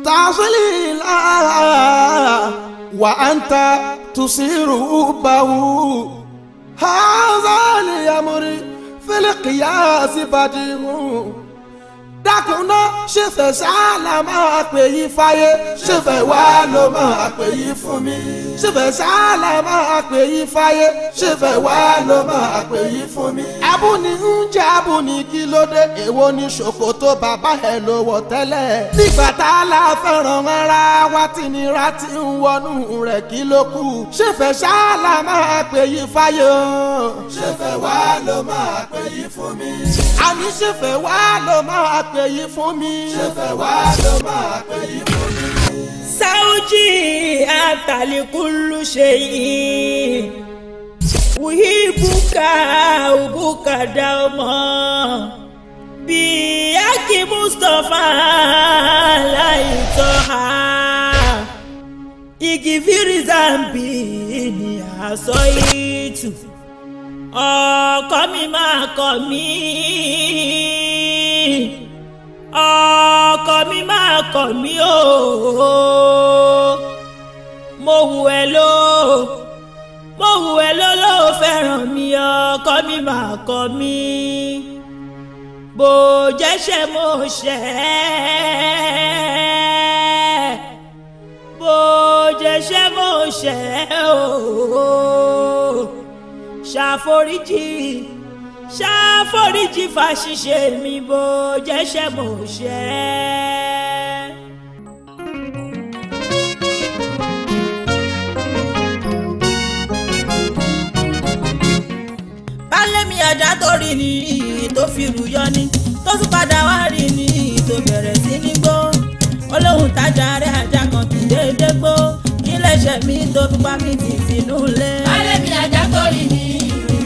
Tàṣílì wà á ń ta tùsírù báwù. Hàzálì àmúrí fílíkìyà sí bàdìhùn. Dákúná ṣèfẹ̀ ṣáàlà máa pè yí fáyé, ṣèfẹ̀ wá ló máa pè yí fún mi. Ṣèfẹ̀ ṣáàlà máa pè yí fáyé, ṣèfẹ̀ wá ló máa pè yí fún mi. Abúni ń jẹ́ abúni kí ló dé, èwo ni ṣòkòtò bàbá ẹ̀ ló wọ̀ tẹ́lẹ̀. Nígbà tá a la fẹ́ràn ara wa tí nira ti ń wọnú rẹ̀ kí ló kù. Ṣèfẹ̀ ṣáàlà máa pè yí fáyé o. Ṣèfẹ̀ wá ló máa pè yí fún mi. Àní ṣèfẹ̀ wá ló máa pè yí fún mi. Ṣèfẹ̀ wá ló máa pè yí fún mi. Sáújì àtàlíkúlù ṣe yìí. Wíbùkà òbúkà dá ọmọ. Bí Aki Mustapha láìtọ́ ha. Igi fírísàmbì ni àṣọ ìtù. Ọkọ mi máa kọ̀ mí. Ọkọ mi máa kọ̀ mí ooo. Mo wù ẹ́ ló, mo wù ẹ́ ló ló fẹ́ràn mi, ọkọ mi máa kọ̀ mí. Bó jẹ́ṣẹ̀ mo ṣẹ̀, bó jẹ́ṣẹ̀ mo ṣẹ̀ ooo. Ṣàforíjì, ṣàforíjì fàṣìṣe mi, bó jẹ́ṣẹ̀ mo ṣẹ̀. Baálé mi ajá tó rí ni tó fi rúyọ ni tó tún padà wá rí ni tó bẹ̀rẹ̀ sí ní gbó. Olóhùn tájà rẹ̀ ajá kan kì í déédéé gbó. Kí lẹ́sẹ̀ mi tó fi pa mí tì sínú ilé. Baálé mi ajá tó rí ni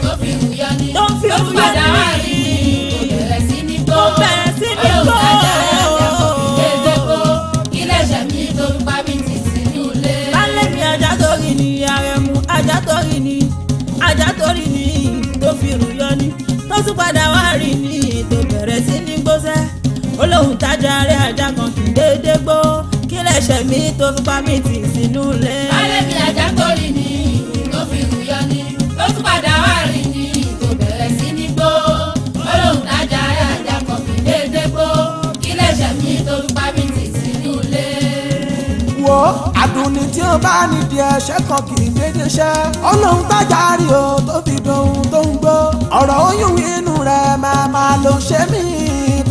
tó fi rúyọ ni tó fi tó tún padà wá rí ni tó bẹ̀rẹ̀ sí ní gbó. Tó bẹ̀rẹ̀ sí ní gbó. Olóhùn tájà rẹ̀ ajá kan kì í déédéé gbó. Kí lẹ́sẹ̀ mi tó fi pa mí tì sínú ilé. Baálé mi ajá tó rí ni Àrẹ̀mú ajá tó rí ni ajá tó rí ni tó fi rúyọ ni tó tún padà wá rí ni tó bẹ̀rẹ̀ sí ní gbósẹ́. Olóhùn tájà rẹ̀ ajá kan kì í déédéé gbó. Kí lẹ́sẹ̀ mi tó fi pa mí tì sínú ilé. Baálé mi ajá tó rí ni tó fi rúyọ ni tó tún padà wá rí ni tó bẹ̀rẹ̀ sí ní gbó. Olóhùn tájà rẹ̀ ajá kan kì í déédéé gbó. Kí lẹ́sẹ̀ mi tó fi pa mí tì sínú ilé. Wo àdùnní tí ó bá nídìí ẹ̀ṣẹ̀ kan kì í dédé ṣẹ́. Olóhùn tájà rí o tó fi dohun tó ń gbó. Ọ̀rọ̀ oyún inú rẹ̀ máa máa ló ṣe mí.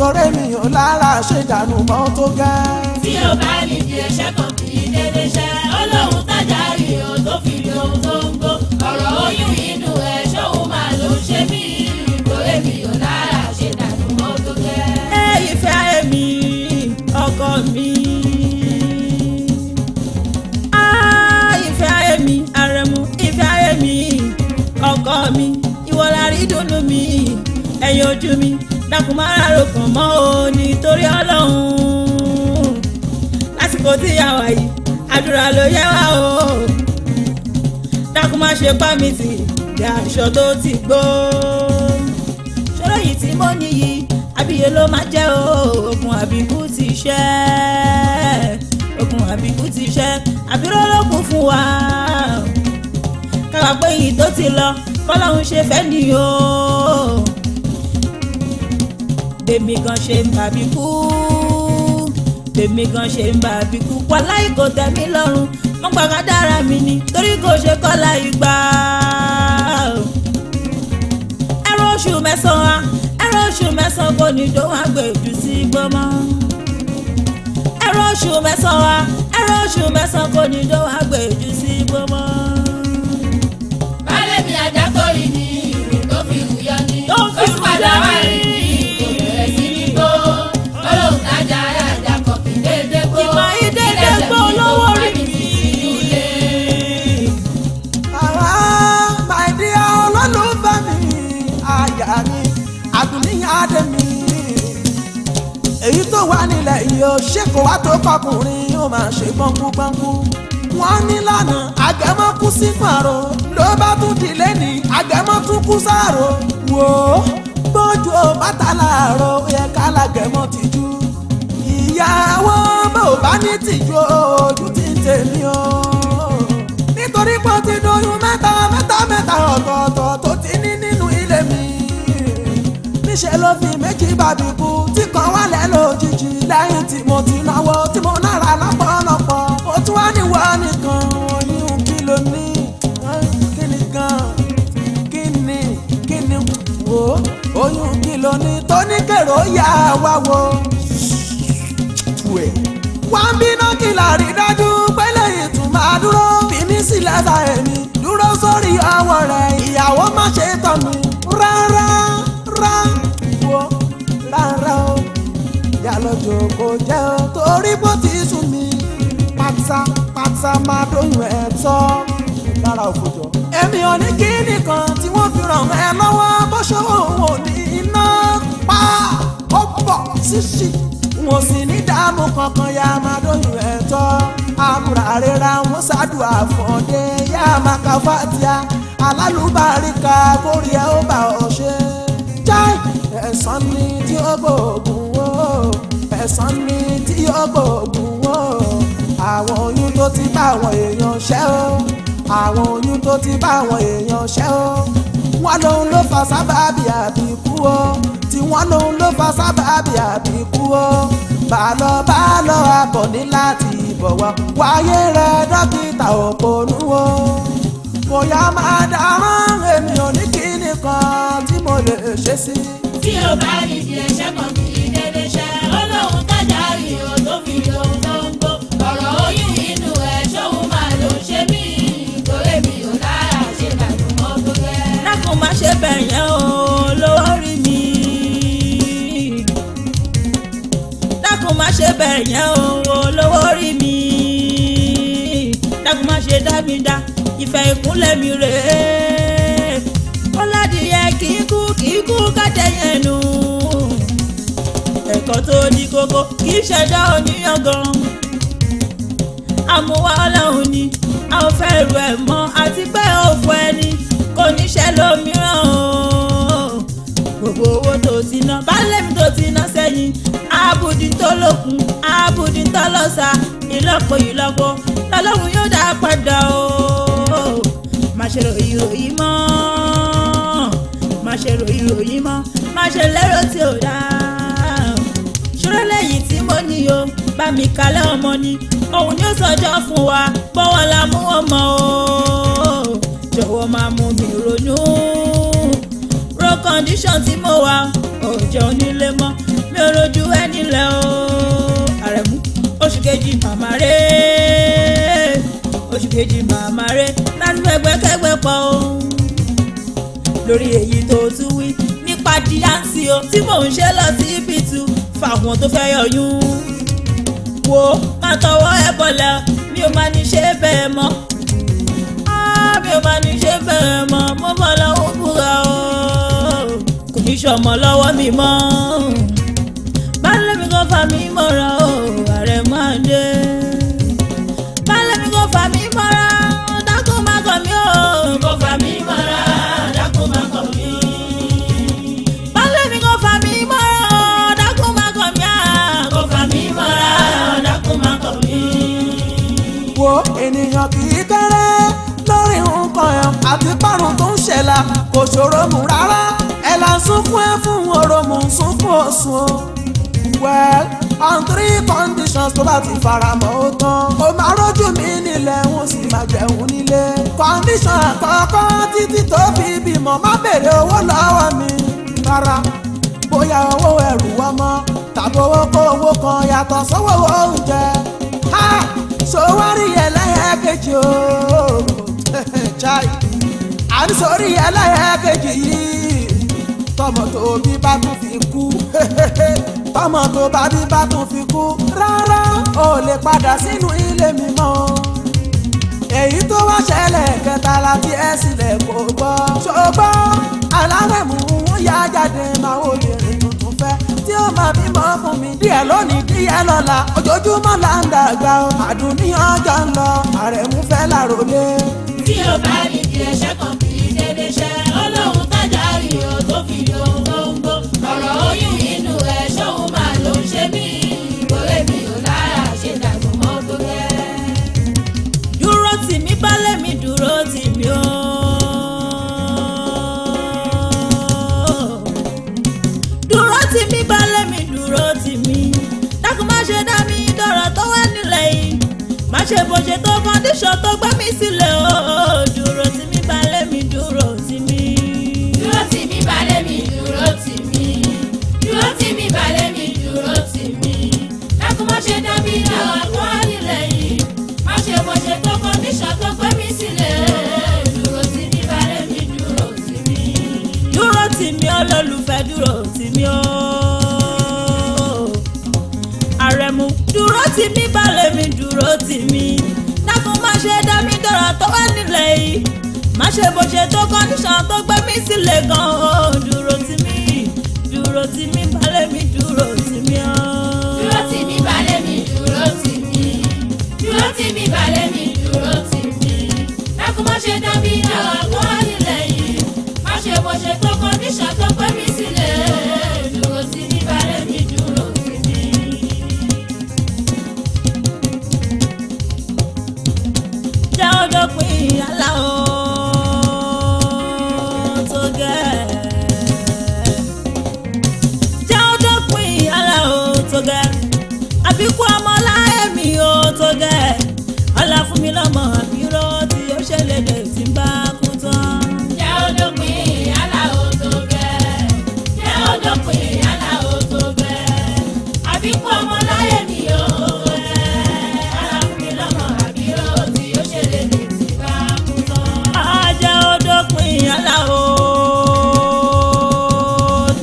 Torí mi ò lára ṣe dànù mọ́ tó gẹ́. Tí o bá nídìí ẹ̀ṣẹ̀ kan kì í dédé ṣẹ́. Olóhùn tájà rí o tó fi dohun tó ń gbó. Ọ̀rọ̀ oyún inú ẹ̀ ṣóhun máa ló ṣe mí. Torí mi ò lára ṣe dànù mọ́ tó gẹ́. Ẹ ìfẹ́ mi, ọkọ mi. Ah, ìfẹ́ mi, Àrẹ̀mú, ìfẹ́ mi, ọkọ mi. Ìwọ la rí dùnnú mi, ẹ̀yin ojú mi. Dákun má rárò kàn mọ́ o nítorí Ọlọ́run. Lásìkò tí a wà yìí, àdúrà ló yẹ wá o. Dákun má ṣe pa mí tì bí aṣọ tó ti gbó. Ṣòro yìí tí mo níyì, àbíyè ló máa jẹ́ o. Ogun àbíkú ti ṣẹ́, ogun àbíkú ti ṣẹ́, àbíró ló kún fún wa. Káwa pé yìí tó ti lọ, kọ́lọ́hún ṣe fẹ́ ni o. Bèmí gan ṣe ń bàbí kú, bèmí gan ṣe ń bàbí kú. Wàláì kò tẹ́ mi lọ́rùn, mo gbà ká dára mi ni, torí kò ṣe kọ́lá ìgbà. Ẹ̀rọ oṣù mẹ́sàn-án, ẹ̀rọ oṣù mẹ́sàn-án kò ní dóhùn àgbèjù sí gbọ́mọ́. Ẹ̀rọ oṣù mẹ́sàn-án, ẹ̀rọ oṣù mẹ́sàn-án kò ní dóhùn àgbèjù sí gbọ́mọ́. Baálé mi ajá tó rí ni tó fi rúyọ ni Tó fi tún padà rúyọ wá ni. rí ni tó bẹ̀rẹ̀ sí ní gbó. Olóhùn tájà rẹ̀ ajá kan kì í déédéé gbó. Ìmọ̀ ìdédé gbó lówó rí mi. Ah, my dear olólùfẹ́ mi, aya mi, àdùnní adé mi. Èyí tó wà nílẹ̀ yìí ó ṣe kó wá tó kọkùnrin ó máa ṣe gbọ́ngbọ́ngbọ́ngbọ́. Wọ́n ní lánàá àgẹ̀mọ́ kú sí fàrọ̀ ló bá tún di lẹ́ni àgẹ̀mọ́ tún kú sáàrò. Wò ó bójú ó bàtà láàárọ̀ ó yẹ ká lágẹ̀mọ́ ti jú. Ìyàwó bó bá ní tìjú ojú ti ń tèmi o. Nítorí pé ó ti doyún mẹ́ta mẹ́ta mẹ́ta ọ̀tọ̀ọ̀tọ̀ tó ti ní nínú ilé mi. Níṣẹ́ ló fi méjì bàbí kú tí kan wálẹ̀ lójijì lẹ́yìn tí mo ti náwó tí mo nára lọ́pọ̀lọpọ̀. Ó tún wá ní wọ́n nìkan oyún kí ló ní kí ni gan kí ni kí ni wò ó oyún kí ló ní tó ní kèrò yá wá wo. Wá ń bínú kí la rí dájú pé lẹ́yìn tún máa dúró fi mí sílẹ̀ sa èmi dúró sórí ọwọ́ rẹ̀ ìyàwó má ṣe tọ̀ mí rárá rá wo rárá o yàlọ́jọ́ kò jẹ́ o torí bó ti sùn mí pátápátá máa dóyún ẹ̀ tọ́ lára òfòjọ́. Èmi ò ní kí nìkan tí wọ́n fi ràn ẹ́ lọ́wọ́ bó ṣòwò òun ò ní iná pa ó pọ̀ sísì. Mo sì ní dààmú kankan yá máa dóyún ẹ̀ tọ́. Àmúra rírà wọn ṣàdùà fọ̀dé yá máa ka fàtíà alálùbáríkà kórìí ẹ̀ ó bá ọ ṣe. Jáì ẹ̀san ni tí ó gbóògùn wò ẹ̀san ni tí ó gbóògùn wò àwọn oyún tó ti bá àwọn èèyàn ṣẹ́ o àwọn oyún tó ti bá àwọn èèyàn ṣẹ́ o wọ́n lòun ló fa sábàbí àbíkú o tí wọ́n lòun ló fa sábàbí àbíkú o bàlọ́ bàlọ́ àbọ̀ ní láti bọ̀wọ̀ wáyé rẹ̀ dókítà òpònú o bóyá máa dáràn èmi ò ní kíni kan tí mo lè ṣe sí. Tí o bá rí di ẹ̀ṣẹ̀ kan kì í dédé ṣẹ́, Ọlọ́run tájà rí o tó fi ohun tó ń gbó. Ọ̀rọ̀ oyún inú ẹ̀ ṣóhun máa ló ń ṣe mí, torí mi ò lára ṣe dàgbù mọ́ tó gẹ́. Dákun má ṣe bẹ̀yẹn o lórí mi. Dákun má ṣe bẹ̀yẹn o lórí mi. Dákun má ṣe dá mi dá ìfẹ́ ìkúnlẹ̀ mi rèé. Ọládìyẹ kì í kú kájẹ yẹn nù. Ẹ̀kọ́ tó ní kókó kì í ṣẹjọ́ oníyangàn. Àmúwá Ọlọ́run ni a ò fẹ́ rú ẹ̀ mọ́ àti pé òfò ẹni kò ní ṣe lómìíràn o. Gbogbo owó tó ti ná baálé mi tó ti ná sẹ́yìn àbùdí tó lókun àbùdí tó lọ́sà ìlọ́po ìlọ́po lọ́lọ́run yóò dá padà o. Má ṣe ròyìn ròyìn mọ́ má ṣe ròyìn ròyìn mọ́ má ṣe lérò tí ò dáa. Ṣúrẹ́ lẹ́yìn tí mo ní o bá mi kalẹ̀ ọmọ ni òun ni ó sọjọ́ fún wa bọ́wọ́ la mú ọmọ o. Jọ̀wọ́ máa mú mi ronú ro condition tí mo wà ò jẹun nílé mọ́ mi ò rojú ẹ nílẹ̀ o. Àrẹ̀mú oṣù kejì màmá rẹ̀ oṣù kejì màmá rẹ̀ láti fẹ́gbẹ́kẹ́gbẹ́ pọ̀ o. Lórí èyí tó tún wí nípa díáǹsì o tí mò ń ṣe lọ sí ibi-tu fáwọn tó fẹ́ yọyún. Wo má tọwọ́ ẹ bọ̀lẹ̀ mi ò máa ní ṣe bẹ́ẹ̀ mọ́ mi ò máa ní ṣe bẹ́ẹ̀ mọ́ mo bọ̀ lọ́wọ́ búra o kò ní ṣọmọ lọ́wọ́ mi mọ́ baálé mi kò fà mí mọ́ra o ààrẹ máa dé baálé mi kò fà mí mọ́ra dákun má kọ̀ mí o Kò fà mí mọ́ra, dákun má kọ̀ mí. baálé mi kò fà mí mọ́ra dákun má kọ̀ mí à. Kò fà mí mọ́ra, dákun má kọ̀ mí. Wo ènìyàn kì í kéré lórí nǹkan ẹ̀ àti párùn tó ń ṣẹlẹ̀ kò ṣòro mú rárá ẹ̀ là ń sunkún ẹ̀ fún oromù ń sunkún òsùn o. Well, on three conditions tó bá ti faramọ́ ó tán ó máa rójú mi nílẹ̀ ń sì máa jẹun nílé. Condition àkọ́kọ́ títí tó fi bímọ má béèrè owó lọ́wọ́ mi rárá bóyá owó ẹrù ọmọ tàbí owó kó owó kan yàtọ̀ sówó oúnjẹ. Ha! Sowari ẹlẹ́yẹ̀kejì o chai à ń sórí ẹlẹ́yẹ̀kejì yìí tọmọ tó bí bá tún fi kú tọmọ tó bá bí bá tún fi kú rárá o lè padà sínú ilé mi mọ́ èyí tó wá ṣẹlẹ̀ kẹta láti ẹ̀ sílẹ̀ kò gbọ́ ṣùgbọ́n alárẹ̀mú ń yá jáde máa wo obìnrin tuntun fẹ́ tí ó máa bímọ fún mi díẹ̀ lónìí díẹ̀ lọ́la ojoojúmọ́ là ń dàgbà o àdùnní ọjọ́ ń lọ àrẹ̀mú fẹ́ láròlé. Tí o bá rí di ẹ̀ṣẹ̀ kan kì í dédé ṣẹ́, Ọlọ́run tájà rí o tó fi ohun tó ń gbó. Ọ̀rọ̀ oyún inú ẹ̀ ṣóhun máa ló ń ṣe mí, torí mi ò lára ṣe dàgbù ṣe bó ṣe tó kọ́ndíṣọ̀n tó gbé mi sílẹ̀ o. Dúró tì mí balẹ̀ mi, dúró tì mí. Dúró tì mí balẹ̀ mi, dúró tì mí. Dúró tì mí balẹ̀ mi, dúró tì mí. Dákun má ṣe dá mi lọ́wọ́ tó wà nílẹ̀ yìí. Má ṣe bó ṣe tó kọ́ndíṣọ̀n tó gbé mi sílẹ̀. Dúró tì mí balẹ̀ mi, dúró tì mí. Dúró tì mí olólùfẹ́, dúró tì mí o. Àrẹ̀mú dúró tì mí balẹ̀ mi, dúró tì mí. Dákun má ṣe dá mi dọ̀rọ̀ tó wà nílẹ̀ yìí. Má ṣe bó ṣe tó kọ́ndíṣọ̀n tó gbé mi sílẹ̀ gan-an. Dúró tì mí, dúró tì mí balẹ̀ mi, dúró tì mí o. Dúró tì mí balẹ̀ mi, dúró tì mí. Dúró tì mí balẹ̀ mi, dúró tì mí. Dákun má ṣe dá mi lọ́wọ́ tó wà nílẹ̀ yìí. Má ṣe bó ṣe tó kọ́ndíṣọ̀n tó gbé mi sílẹ̀. Dúró tì mí balẹ̀ mi, dúró tì mí. Jẹ́ ó dópin àlá o tó gẹ́. Jẹ́ ó dópin àlá o tó gẹ́. Àbíkú ọmọ láyé mi o tó gẹ́. Ọlá fún mi lọ́mọ àbíró tí ó ṣẹlẹ̀ tí ń bá kú tán. Jẹ́ ó dópin àlá o tó gẹ́. Jẹ́ ó dópin àlá o tó gẹ́. Àbíkú ọmọ láyé mi o tó gẹ́. Ọlá fún mi lọ́mọ àbíró tí ó ṣẹlẹ̀ tí bá kú tán. Jẹ́ ó dópin àlá o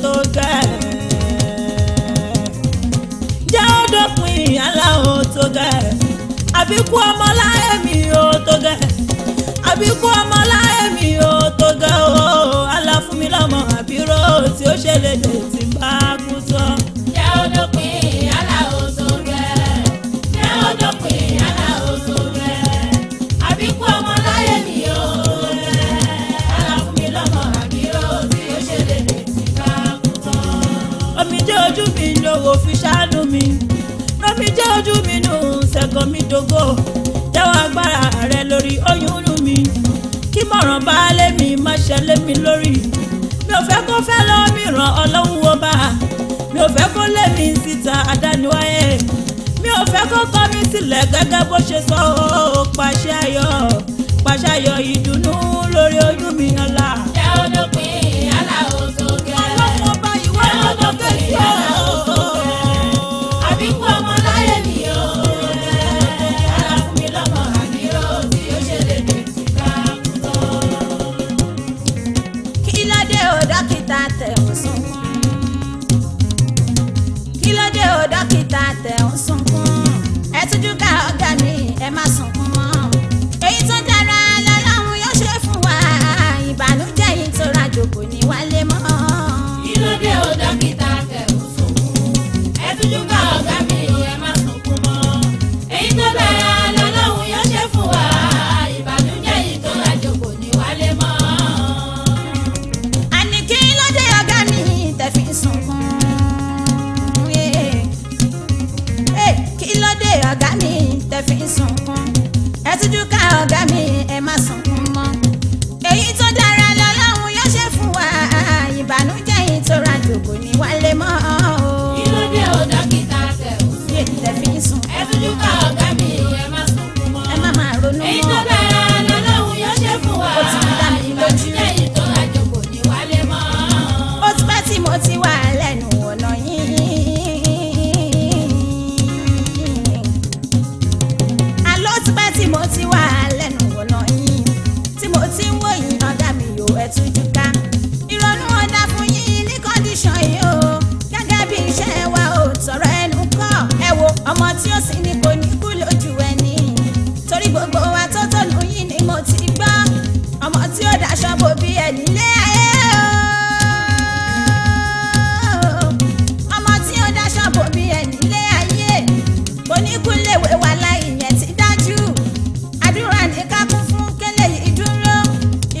tó gẹ́. Jẹ́ ó dópin àlá o tó gẹ́. Àbíkú ọmọ láyé mi o tó gẹ́. Àbíkú ọmọ láyé mi o tó gẹ́ o. Àlá fún mi lọ́mọ àbíró tí ó ṣẹlẹ̀ tí ń bá kú tán. Jẹ́ ó dópin àlá o tó gẹ́. Jẹ́ ó dópin àlá o tó gẹ́. Àbíkú ọmọ láyé mi o tó gẹ́. Ọlá fún mi lọ́mọ àbíró tí ó ṣẹlẹ̀ tí bá kú tán. Omijé ojú mi lówó fi ṣàánú mi. Omijé ojú mi nù sẹ́kọ̀ mi dògó. Jẹ́wọ́ agbára rẹ lórí oyún inú mi. Kí mọ̀ràn bá lé mi má ṣe lé mi lórí. Mi ò fẹ́ kó fẹ́ lọ́wọ́ mi ràn Ọlọ́run wo bá. Mi ò fẹ́ kó lé mi síta àdániwáyé. Mi ò fẹ́ kó kọ́ mi sílẹ̀ gẹ́gẹ́ bó ṣe sọ ó. Pàṣẹ ayọ̀, pàṣẹ ayọ̀ ìdùnnú lórí oyún mi ọ̀la. Jẹ́ ó dópin àlá o tó gẹ́. Ọlọ́run ọba ìwọ ló dókè sí o. Àbíkú ọmọ láyé mi o tó gẹ́. Ọlá fún mi lọ́mọ àbíró tí ó ṣẹlẹ̀ tí bá kú tán. Kí ló dé o dókítà tẹ̀ ń sunkún? Kí ló dé o dókítà tẹ̀ ń sunkún? Ẹ tújú ká ọ̀gá mi, ẹ má sunkún mọ́. Èyí tó dára lọ́lọ́run yóò ṣe fún wa. Ìbànújẹ́ yìí tó rajo kò ní wálé mọ́. Kí ló dé o dókítà tẹ̀ ń sunkún? Ẹ tújú ká ọ̀gá mi, ẹ má sunkún mọ́. Èyí tó dára lọ́lọ́run yóò ṣe fún wa. Ìbànújẹ́ yìí tó rajo kò ní wálé mọ́. Àní kí ló dé ọ̀gá mi tẹ̀ fi ń sunkún? Kí ló dé ọ̀gá mi tẹ̀ fi ń sunkún? Ẹ tújú ká ọ̀gá mi, ẹ má sunkún mọ́. Èyí tó dára lọ́lọ́run yóò ṣe fún wa. Ìbànújẹ́ yìí tó rajo kò ní wálé mọ́. Kí ló dé o dókítà tẹ̀ ń sunkún? Yé tẹ̀ fi ń sunkún. Ẹ tújú ká ọ̀gá mi, ẹ má sunkún mọ́. Ẹ má máa ronú Èyí tó mọ́. dára lọ́lọ́run yóò ṣe fún wa. Ó ti dá mi lójú. Ìbànújẹ́ yìí tó rajo kò ní wálé mọ́. Ó ti pẹ́ tí mo ti wà lẹ́nu ọ̀nà yìí. Àló ti pẹ́ tí mo ti wà lẹ́nu ọ̀nà yìí. Tí mo ti ń wò yín ọ̀gá mi yóò ẹ̀ tújú ká. Ìrònú ọ̀dà fún yín ní kọ́ndíṣọ̀n yìí o. Gẹ́gẹ́ bí iṣẹ́ wa ò tọ̀rọ̀ ẹnu kọ́. Ẹ wo ọmọ tí ó sì ní kò ní kú lójú ẹni. Torí gbogbo wa tó tọ̀nù yín ni mo ti gbọ́. Ọmọ tí ó daṣọ bò bí ẹni lé ayé o. Ọmọ tí ó daṣọ bò bí ẹni lé ayé. Kò ní kú léwe wà láì yẹn ti dájú. Àdúrà ní ká kún fún kélé yìí dúró.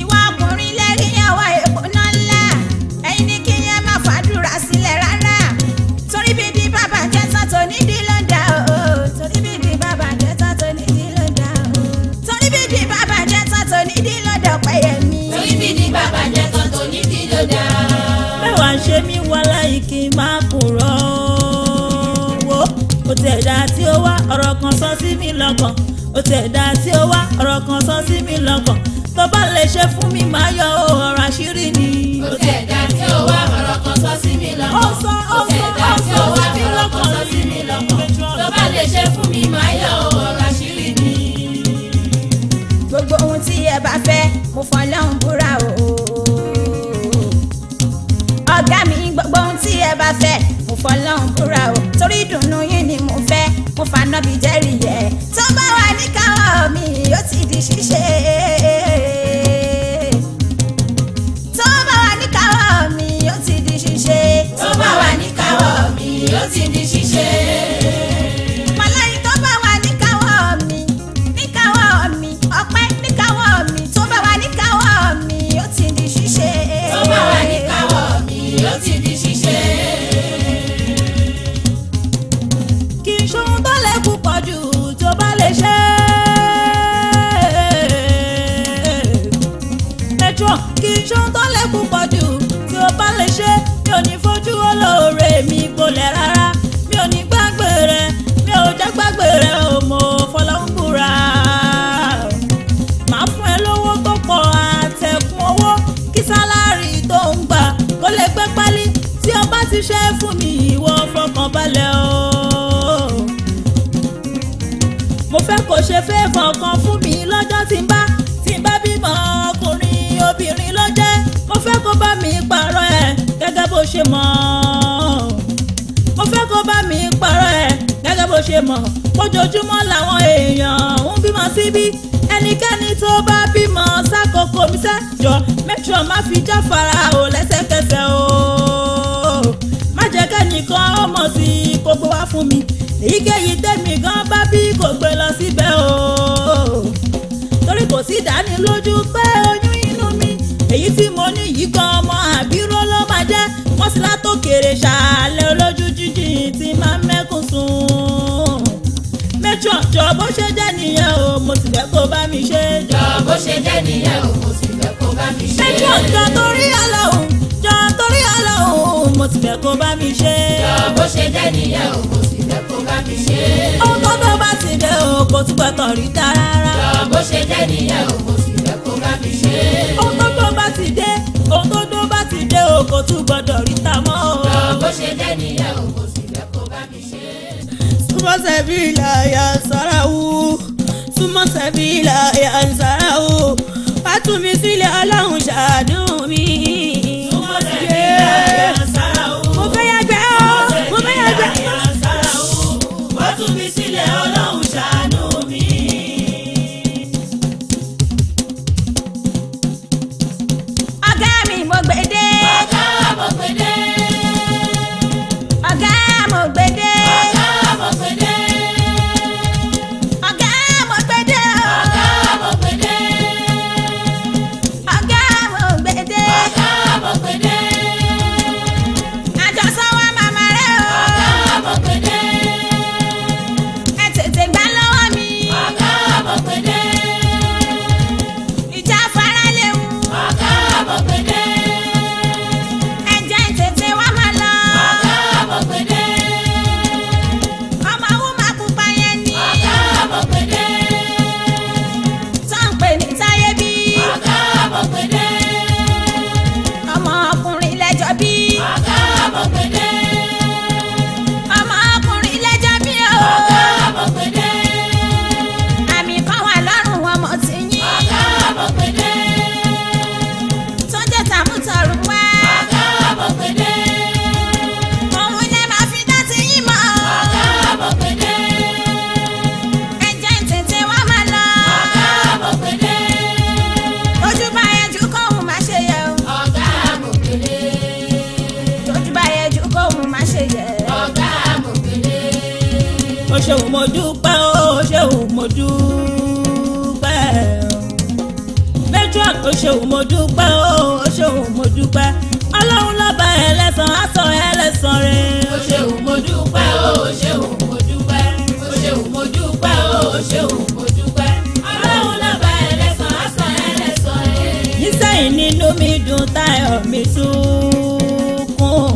Ìwà ọkùnrin lẹ́rí àwa èkó náà ńlá. Ẹ̀yin ní kí yẹn má fàdúrà sílẹ̀ rárá. Torí bíbí bàbá jẹ́ tán tó nídìí ló ń dà o. Torí bíbí bàbá jẹ́ tán tó nídìí ló ń dà o. Torí bíbí bàbá jẹ́ tán tó nídìí ló ń dà Ọpẹ́yẹmí. Torí bí ní bàbá jẹ́ tán tó ní kí ló dá. Mẹ́wàá ń ṣe mí wá láyé kí n má kúrò. Wo kò tẹ̀dá tí ó wá ọ̀rọ̀ kan sọ sí mi lọ́kàn. Ó Ó tẹ̀ dá tí ó wá ọ̀rọ̀ kan sọ sí mi lọ́kàn. Tó bá lè ṣe fún mi máa yọ ọ̀rọ̀ àṣírí ni. Ó tẹ̀ dá tí ó wá ọ̀rọ̀ kan sọ sí mi lọ́kàn. Ó sọ ó Ó tẹ̀ sọ dá ó tí sọ ó wá sí mi ọ̀rọ̀ kan lọ́kàn sọ sí mi lọ́kàn. Tó bá lè ṣe fún mi máa yọ ọ̀rọ̀ àṣírí ni. Gbogbo ohun tí ẹ bá fẹ́ mo fọlọ́run búra o. Ọ̀gá mi gbogbo ohun tí ẹ bá fẹ́ mo fọlọ́run búra o. Torí ìdùnnú yín ni mo fẹ́ mo fànábì jẹ́rìí ẹ̀. Tó bá wà níkàáwọ́ mi ó ti di ṣíṣe. Tó bá wà níkàáwọ́ mi ó ti di ṣíṣe. Tó bá wà níkàáwọ́ mi ó ti di ṣíṣe. Màláyé tó bá wà níkàáwọ́ mi níkàáwọ́ mi ọpẹ́ níkàáwọ́ mi tó bá wà níkàáwọ́ mi ó ti di ṣíṣe. Tó bá wà níkàáwọ́ mi ó ti di ṣíṣe. Kì í ṣohun tó lè púpọ̀ jù tó bá lè ṣe. Metro kì í ṣohun tó lè púpọ̀ jù tí ó bá lè ṣe. Mi ò ní fojú olóore mi gbolẹ̀ rárá. Mi ò ní gbàgbé rẹ̀, mi ò jẹ́ gbàgbé rẹ̀ o, mo fọlọ́run búra. Màá fún ẹ lówó tó pọ̀ àtẹ̀kùn owó kí sálárì tó ń gbà kó lè pẹ́ pálí. Tí o bá ti ṣe fún mi ìwọ fọkànbalẹ̀ o. Mo fẹ́ kó ṣe fẹ́ẹ̀fọ̀ kan fún mi lọ́jọ́ tí n bá bímọ ọkùnrin obìnrin ló jẹ́. Mo fẹ́ kó bá mi pààrọ̀ ẹ̀ gẹ́gẹ́ bó ṣe mọ̀. Mo fẹ́ kó bá mi pààrọ̀ ẹ̀ gẹ́gẹ́ bó ṣe mọ̀. Ojoojúmọ́ làwọn èèyàn ń bímọ síbí. Ẹnikẹ́ni tó bá bímọ sákòókò mi sẹ́jọ́ make sure má fi jáfara o lẹ́sẹ̀kẹsẹ̀ o. Má jẹ́ kẹ́nìkan ó mọ̀ sí i kó gbé wá fún mi. Èyíkéyìí tèmi gan bá bí kò gbé lọ síbẹ̀ o. Torí kò sí ìdánilójú pé oyún inú mi èyí tí mo ní yìí gan ọmọ àbíró ló máa jẹ́. Wọ́n sì látòkèrè ṣàlẹ̀ olójú jíjìn tí máa ń mẹ́kùn sùn. Metro jọ bó ṣe jẹ́ nìyẹn o, mo sì fẹ́ kó bá mi ṣe jọ. Jọ bó ṣe jẹ́ nìyẹn o, mo sì fẹ́ kó bá mi ṣe. Metro jọ torí Ọlọ́run, jọ torí Ọlọ́run, mo sì fẹ́ kó bá mi ṣe. Jọ bó ṣe jẹ́ nìyẹn o, mo sì fẹ́ kó bá mi ṣe. Ohun tó tó bá ti dé o, kò tún gbọdọ̀ rí dá rárá. Jọ bó ṣe jẹ́ nìyẹn o, mo sì fẹ́ kó bá mi ṣe. Ohun tó tó bá ti dé, ohun tó tó bá ti dé o, kò tún gbọdọ̀ rí ta mọ́ o. Jọ bó ṣe jẹ́ nìyẹn o, mo sì fẹ́ kó bá mi ṣe. Súnmọ́ sẹ́bílà yà ń sára wù. Súnmọ́ sẹ́bílà yà ń sára wù. Wá tú mi sílẹ̀ Ọlọ́run ṣàánú mi. Súnmọ́ sẹ́bílà yà ń sára wù. Mo fẹ́ yàgbẹ́ o, mo fẹ́ yàgbẹ́. Yà ń sára wù. Wá tú mi sílẹ̀ Ọlọ́run ṣàánú mi. Ọ̀gá mi mo gbé dé. Ọ̀gá mo pè dé. Ọ̀gá mo gbé dé. Ọ̀gá mo pè dé. Ọ̀gá mo gbé dé o. Ọ̀gá mo pè dé. Ọ̀gá mo gbé dé. Ọ̀gá mo pè dé. Àjọsọ wa màmá rẹ o. Ọ̀gá mo pè dé. Ẹ tètè gbà lọ́wọ́ mi. Ọ̀gá mo pè dé. Ìjà fara léwu. Ọ̀gá mo pè dé. Ẹ jẹ́ n tètè wá máa lọ. Ọ̀gá mo pè dé. Ọmọ wú máa pupa yẹn ni. Ọ̀gá mo pè dé. Tó ń pè ní táyé bí. Ọ̀gá mo pè dé. Ọmọ ọkùnrin lẹ́jọ́ bí. Ọ̀gá mo pè dé. Ọmọ ọkùnrin lẹ́jọ́ bí o. Ọ̀gá mo pè dé. Àmì kan wà lọ́rùn ọmọ tí yín. Ọ̀gá mo pè dé. Tó jẹ́ tàmútọ̀run wá. Ọ̀gá mo pè dé. Òun lẹ máa fi dá ti yín mọ̀. Ọ̀gá mo pè dé. Ẹ jẹ́ n tètè wá máa lọ. Ọ̀gá mo pè dé. Ojú bá yẹ ju kóhun má ṣe yẹ o. Ọ̀gá mo pè dé. Ojú bá yẹ ju kóhun má ṣe yẹ. Ọ̀gá mo pè dé. Ó ṣeun mo dúpẹ́ o, ó ṣeun mo dúpẹ́. Metro ó ṣeun mo dúpẹ́ o, ó ṣeun mo dúpẹ́. Ọlọ́run lọ́ba ẹlẹ́san á sọ ẹlẹ́san rẹ̀. Ó ṣeun mo dúpẹ́ o, ó ṣeun mo dúpẹ́. Ó ṣeun mo dúpẹ́ o, ó ṣeun mo dúpẹ́. Ọlọ́run lọ́ba ẹlẹ́san á san ẹlẹ́san rẹ̀. Nísẹ̀yìn nínú mi dùn táyọ̀ mi tún kún.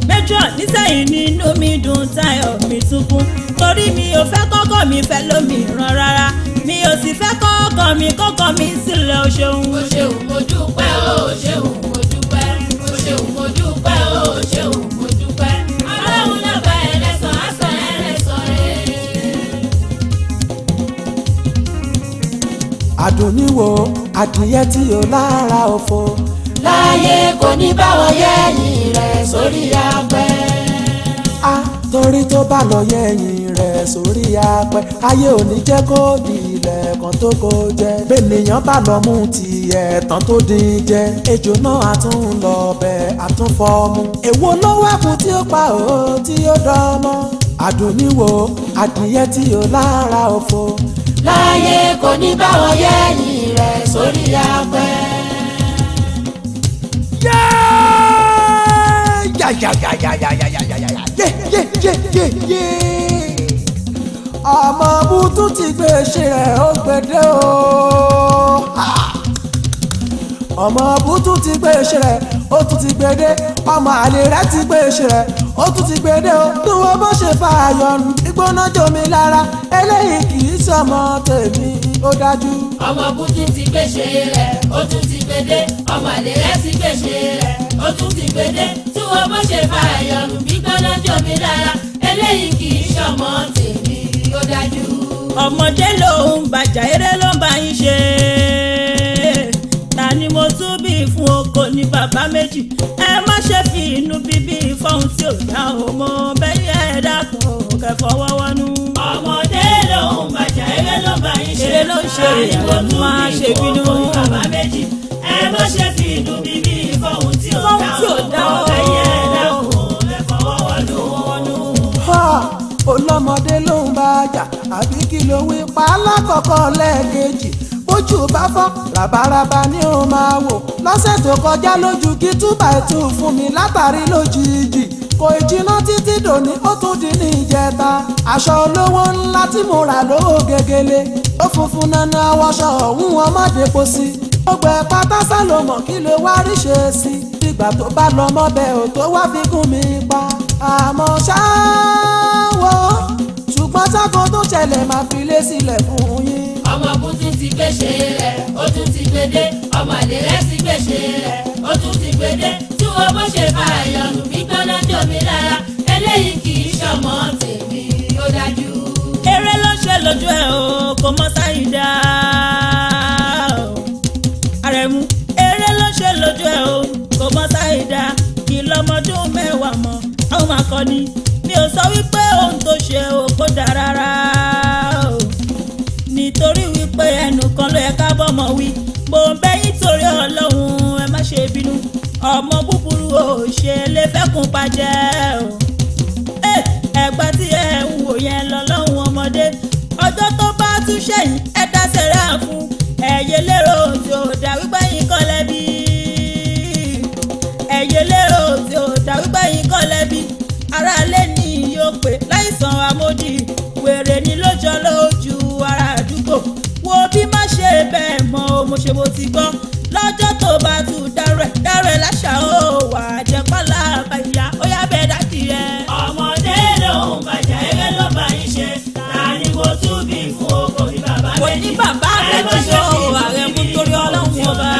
Metro nísẹ̀yìn nínú mi dùn táyọ̀ mi tún kún. Torí mi ò fẹ́ kọ́kọ́ mi ní fẹ́ lómìíràn rárá mi ò sì fẹ́ kọ́kọ́ mi kọ́kọ́ mi sílẹ̀ o ṣeun. O ṣeun mo dúpẹ́ o ṣeun mo dúpẹ́ o ṣeun mo dúpẹ́ o ṣeun mo dúpẹ́ Ọlọ́run náà bá ẹ lẹ́san á san ẹ lẹ́san rẹ̀. Àdùnníwò adìyẹ tí o lára òfo láyé kò ní báwọn yẹ́yìn rẹ̀ sórí apẹ́. A torí tó bá lọ yẹ́yìn rẹ̀ sórí apẹ́ ayé ò ní jẹ́ kó di ilẹ̀ kan tó kó jẹ. Bẹ́ẹ̀nìyàn bá lọ mú tiẹ̀ tán tó dín jẹ ejò náà á tún lọ bẹ̀ á tún fọ́ mu. Èwo ló wá kù tí ó pa ó tí ó dánmọ́. Àdùnníwò adìyẹ tí o lára òfo láyé kò ní báwọn yẹ́yìn rẹ̀ sórí apẹ́. Yé ọmọ bútú ti gbé ṣe rẹ̀ ó gbẹdẹ o. Ọmọ bútú ti gbé ṣe rẹ̀ ó tún ti gbẹdẹ. Ọmọ àlè rẹ̀ ti gbé ṣe rẹ̀ ó tún ti gbẹdẹ o. Tí wọ́n bó ṣe fa àyọ̀nù ìgbóná jomi lára eléyìí kì í sọmọ tèmi ó dájú. Ọmọ bútú ti gbé ṣe rẹ̀ ó tún ti gbẹdẹ. Ọmọ àlè rẹ̀ ti gbé ṣe rẹ̀ ó tún ti gbẹdẹ. Tí wọ́n bó ṣe fa àyọ̀nù gbígbóná jomi lára eléyìí kì í sọmọ tèmi ó dájú. Ọmọdé ló ń bàjá eré ló ń bá yín ṣe. Ta ni mo tún bí fún oko ní bàbá méjì ẹ má ṣe fi inú bíbí fọ́hún tí ò dá o mọ bẹ́yẹ ẹ dákun kẹ́ fọwọ́ wọnú. Ọmọdé ló ń bàjá eré ló ń bá yín ṣe. Eré ló ń ṣe ta ni mo àlọ́ má tún bí ṣe fún bínú. oko ní bàbá méjì ẹ má ṣe fi inú bíbí fọ́hún tí ò dá o mọ bẹ́yẹ ẹ dákun kẹ́ fọwọ́ wọnú. Ha! Ọlọ́mọdé ló ń bá jà àbí kí ló wí pa alákọ̀ọ́kọ́ lẹ́ẹ̀kejì bójú bá fọ́ ràbàràbà ni ó máa wò lọ́sẹ̀ tó kọjá lójú kí 2x2 fún mi látàrí lójijì kò jiná títí dòní ó tún di ní ìjẹta aṣọ olówó ńlá tí mo rà lówó gegele ó funfun nana wọṣọ ọ̀hún ọmọdé kò sí gbogbo ẹ̀ pátá sálọmọ kí ló wá rí ṣe sí ìgbà tó bá lọ mọ́bẹ̀ ò tó wá fi gún mi pa àmọ́ ṣá wo ṣùgbọ́n sáko tó ṣẹlẹ̀ máa fi lé sílẹ̀ fún yín. Ọmọ bútú ti gbé ṣe rẹ̀ ó tún ti gbẹdẹ. Ọmọ àlè rẹ̀ ti gbé ṣe rẹ̀ ó tún ti gbẹdẹ. Tí wọ́n bó ṣe fa àyọ̀nù gbígbóná jomi lára eléyìí kì í ṣọmọ tèmi ó dájú. Eré ló ṣe lójú ẹ o kò mọ sáyidá o. Àrẹ̀mú eré ló ṣe lójú ẹ o kò mọ sáyidá kí lọmọdún mẹ́wàá mọ àwọn máa kọ ni mi ò sọ wípé ohun tó ṣe o kò dáa rárá o nítorí wípé ẹnu kan ló yẹ ká bọ́mọ wí mo ń bẹ̀ yín torí Ọlọ́run ẹ má ṣe bínú ọmọ búburú ò ṣe lè fẹ́kùn pàjẹ́ o. Ẹ̀gbá tí ẹ ń wò yẹn lọ́lọ́run ọmọdé ọjọ́ tó bá tún ṣẹ̀yìn ẹ dá sẹ́rà fún ẹ̀yẹ lérò tí ò dá wípé yín kọ́ lẹ́bi ẹ̀yẹ lérò tí ò dá wípé yín kọ́ lẹ́bi ara lé ní yóò pé láìsàn amódì wèrè ni lójọ́ lójú ara àdúgbò wo bí má ṣe bẹ́ẹ̀ mọ́ o mo ṣe mo ti gbọ́ lọ́jọ́ tó bá tún dárẹ̀ láṣà ó wà jẹ́ pálá àbáyá ó yá bẹ́ẹ̀ dá tiẹ̀. Ọmọdé ló ń bàjá eré ló bá yín ṣe ta ni mo tún bí fún oko ní bàbá Kò méjì ní bàbá ẹ má méjì ṣe o fi inú Àrẹ̀mú bíbí torí fọ́hún Ọlọ́run tí ò ọba. dá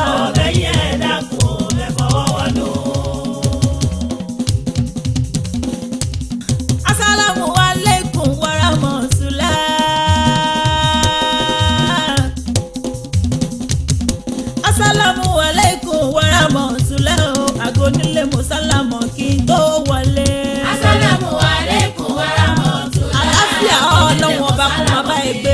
o mọ bẹ́yẹ ẹ dákun ẹ fọwọ́ wọnú. Asalamu alaikum warahmatullah. Asalamu alaikum warahmatullah. Àgọ́ nílé mo sálámọ̀ kí n tó wọlé. Asalamu alaikum warahmatullah. Àlàáfíà Ọlọ́run ọba kó máa bá ẹ gbé.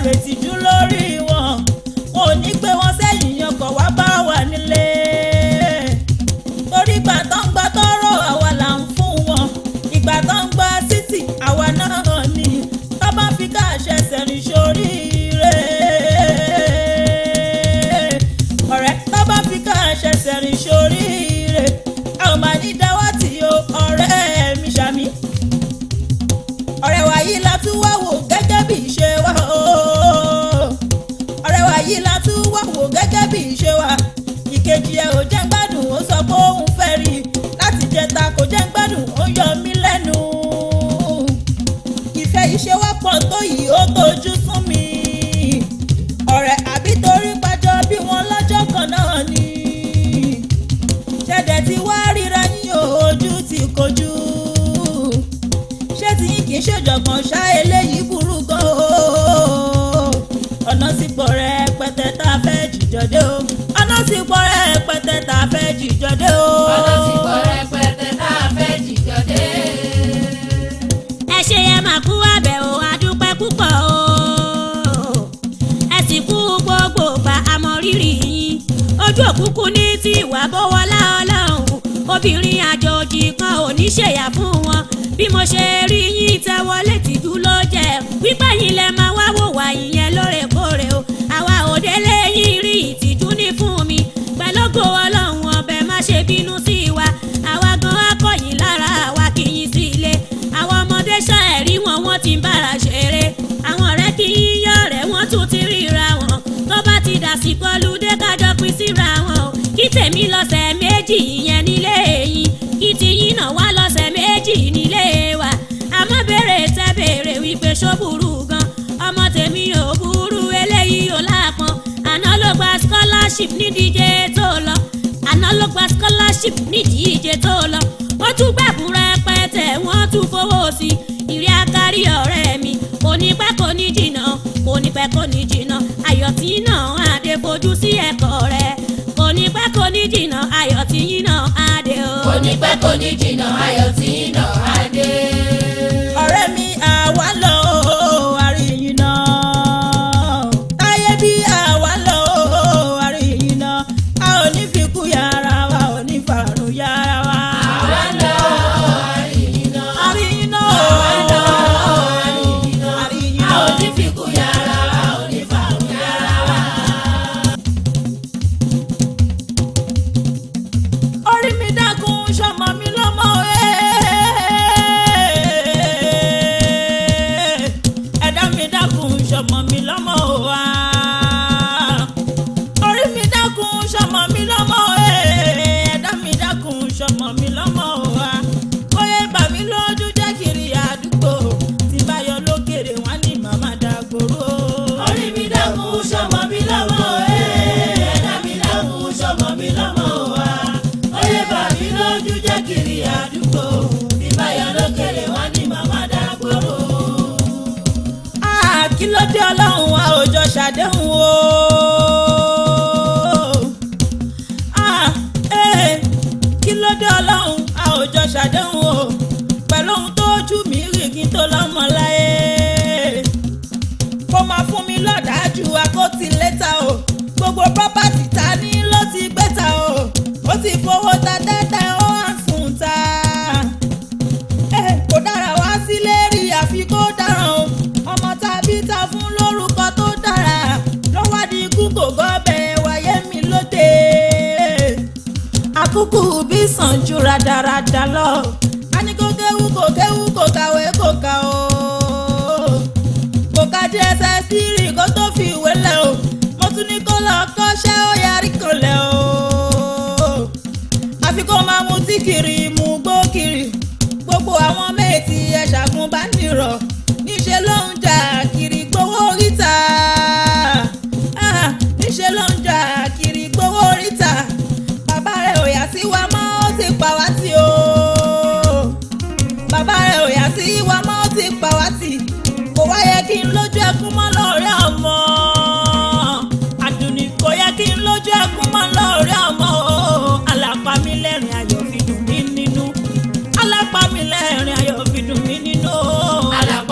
jèrè tìjú lórí wọn. Wọn ò ní gbé wọn sẹ́yìn ọkọ̀ wá bá wà nílé. Torí ìgbà tó ń gba tọ́rọ̀ àwa là ń fún wọn. Ìgbà tó ń gba títì àwa náà ni. Tó bá fi káàṣẹ sẹ̀rìn sóríire. Ọ̀rẹ́ tó bá fi káàṣẹ sẹ̀rìn sóríire. A ò máa ní dáwọ́ tí o ọ̀rẹ́ mi ṣàmì. Ọ̀rẹ́ wa yìí la tún wá wò gẹ́gẹ́ bí ìṣe wa o. Ọ̀rẹ́ wa yìí la tún wá wò gẹ́gẹ́ bí ìṣe wa. Ìkejì ẹ̀ ò jẹ́ ń gbádùn ó sọ pé òun fẹ́ rí i. Láti jẹta kò jẹ́ ń gbádùn ó yọ mí lẹ́nu. Ìfẹ́ ìṣe wa pọ̀ tó yìí ó tójú sún mi. Ọ̀rẹ́ àbí torí pàjọ bí wọn lọ́jọ́ kan náà ni. Ṣẹ̀dẹ̀ tí wá ríra yín o, ojú ti kojú. Ṣé tí yín kì í ṣèjọ̀gbọ̀n ṣá eléyìí burú gan o. Ọ̀nà sì pọ̀ rẹpẹtẹ tá a fẹ́ jìjọ dé o. Ọ̀nà sì pọ̀ rẹpẹtẹ tá a fẹ́ jìjọ dé o. Ọ̀nà sì pọ̀ rẹpẹtẹ tá a fẹ́ jìjọ dé. Ẹ ṣé ẹ máa kú àbẹ̀wò adúpẹ́ púpọ̀ o. Ẹ sì kú gbogbo gbà àmọ́ rírì yín. Ojú òkúkú ní tí ìwà bọ́wọ́lá Ọlọ́run. Obìnrin àjòjì kan ò ní ṣèyà fún wọn. Bí mo ṣe rí yín tẹ́wọ́lé tìjú ló jẹ́. Wípé yín lẹ máa wá wò wá ìyẹn lóòrèkóòrè o. Àwa ò délé yín rí ìtìjú ní fún mi. Pẹ̀lógo Ọlọ́run ọbẹ̀ má ṣe bínú sí wa. Àwa gan akọ̀yìn lára àwa kì í sí ilé. Àwọn ọmọdé ṣá ẹ̀rí wọn wọ́n ti ń bára ṣeré. Àwọn ọ̀rẹ́ kì í yọ̀ rẹ̀ wọ́n tún ti ríra wọn. Tó bá ti dàsìkò ọlùdé kájọ pín síra wọn o. Kí tèmi lọ́sẹ̀ méjì ìyẹn nílé yín. Kí tiyín náà wá lọ́sẹ̀ méjì nílé wa. Àmọ́ béèrè tẹ́ béèrè wípé ṣó burú gan. Ọmọ tèmi ò burú eléyìí ò lápọn. Àná ló gba scholarship ní díje tó lọ. Àná ló gba scholarship ní díje tó lọ. Ó tún gbẹ̀bùn rẹpẹtẹ wọ́n tún fowó sí i. Ìrí akárí ọ̀rẹ́ mi kò ní pẹ́ kò ní jìnnà kò ní pẹ́ kò ní jìnnà ayọ̀ tí náà á dé fojú sí ẹ̀kọ́ rẹ̀. Kò ní pẹ́ kò ní jìnnà ayọ̀ tí yín náà á dé o. Kò ní pẹ́ kò ní jìnnà ayọ̀ tí náà á dé. Ọ̀rẹ́ mi àwa lọ àríyìn náà. Táyé bí àwa lọ àríyìn náà. A ò ní fi kú yàrá wa, ò ní fàrùn yàrá wa. Àwa lọ àríyìn náà. Àríyìn náà. Àwa lọ àríyìn náà. Àríyìn A náà. ò ní fi kú yàrá wa, ò ní fàrùn yàrá wa. Orí mi dákun ṣọmọ mi lọ́mọ ẹ̀dá mi dákun ṣọmọ mi lọ́mọ wa. Orí mi dákun ṣọmọ mi lọ́mọ ẹ̀dá mi dákun ṣọmọ mi lọ́mọ wa. Kóyè bà mí lójú jẹ́ kiri àdúgbò tí bá yọ lókèrè wọ́n ní màmá dàgbòrò. Orí mi dákun ṣọmọ mi lọ́mọ ẹ̀dá mi dákun ṣọmọ mi lọ́mọ wa. Oyè bà mí lójú jẹ́ kiri àdúgbò tí bá yọ lókèrè wá ní màmá dàgbòrò. Ah, kí ló dé Ọlọ́run wa ò jọ ṣàdéhùn o. Ah, kí ló dé Ọlọ́run a ò jọ ṣàdéhùn o. Pẹ̀lú ohun tó ojú mi rí kí n tó lọ́mọ láyé. Kó máa fún mi lọ́dájú akóti létà o. Gbogbo pọ́pátì ta ní ló ti gbé ta o. Ó ti fowó ta tẹ́tẹ́ ó wá ń sùn ta. Kò dára wá sílé rí àfi kó dáràn o. Ọmọ tàbí ta fún lórúkọ tó dára. Lọ́wọ́ di ikú kò gọ́bẹ̀ wáyé mi lóde. Àkúkú bí sàn ju radarada lọ. A ní kó kéwú kò kéwú kò kàwé kò kà o. Kò ka JSS 3 kó tó fi ìwé lẹ̀ o. Mo tún ní kó lọ kọ́ṣẹ́ ó yarí kan lẹ̀ o. Àfi kó máa mutí kiri mú gbó kiri. Gbogbo àwọn méètì ẹ̀ṣàgùn bá nìrọ̀. Níṣẹ́ ló ń jà kiri gbowó oríta. Ah, níṣẹ́ ló ń jà kiri gbowó oríta. Bàbá rẹ̀ ò yà sí wa mọ́ ó ti pa wá tì o. Bàbá rẹ̀ ò yà sí wa mọ́ ó ti pa wá tì. Kò wá yẹ kí n lójú ẹkún mọ́ lọ́rẹ́ ọmọ. Àdùnní kò yẹ kí n lójú ẹkún mọ́ lọ́rẹ́ ọmọ o. Àlàpà mi lẹ́rìn ayọ̀ fi dùn mí nínú. Àlàpà mi lẹ́rìn ayọ̀ fi dùn mí nínú. Àlàpà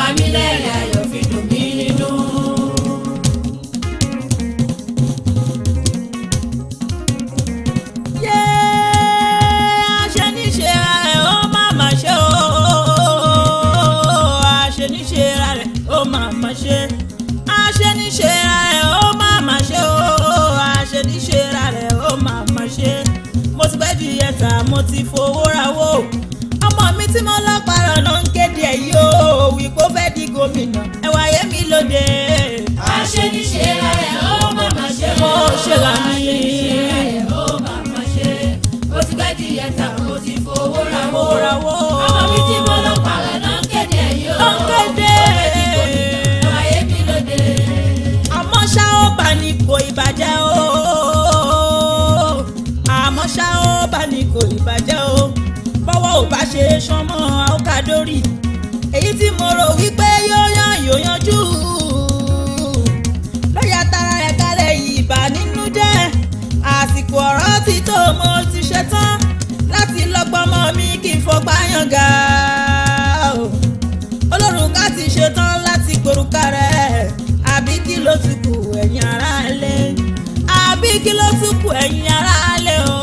Àṣeníṣe ra rẹ̀ ó máa má ṣe o. Àṣeníṣe ra rẹ̀ ó máa má ṣe. Mo ti pẹ́ ju ìyẹta, mo ti fowó rawó. Ọmọ mi tí mo lọ́pàá ló ń kéde ẹ̀ yìí o, wípé ó fẹ́ di gómìnà. Ẹwà ayé mi lóde. Àṣeníṣe ra rẹ̀ ó máa má ṣe o. Mo ṣe ra mi. Àṣeníṣe ra rẹ̀ ó máa má ṣe. Mo ti pẹ́ ju ìyẹta, mo ti fowó rawó. Rawó. Ọmọ mi tí mo lọ́pàá ló ń kéde ẹ̀ yìí o. Ó ń kéde. Ó fẹ́ di gómìnà. Ẹwà ayé mi lóde. Àmọ́ ṣá ó bá ní kò ìbàjẹ́ o. Àmọ́ ṣá ó bá ní kò ìbàjẹ́ o. Bọ́wọ́ ò bá ṣe sánmọ́ àókàdórì. Èyí tí mo rò wípé yóò yàn yóò yanjú. Lọ́yà tara rẹ̀ kalẹ̀ ìbà nínú jẹ́. Àsìkò ọ̀rọ̀ ti tó, mo ti ṣetán láti lọ́gbọ́mọ mi kí n fọgbá yànga o. Olórùka ti ṣetán láti gborùka rẹ̀. Àbí kí ló tún kù ẹ̀yin aráalé? Àbí kí ló tún kù ẹ̀yin aráalé o?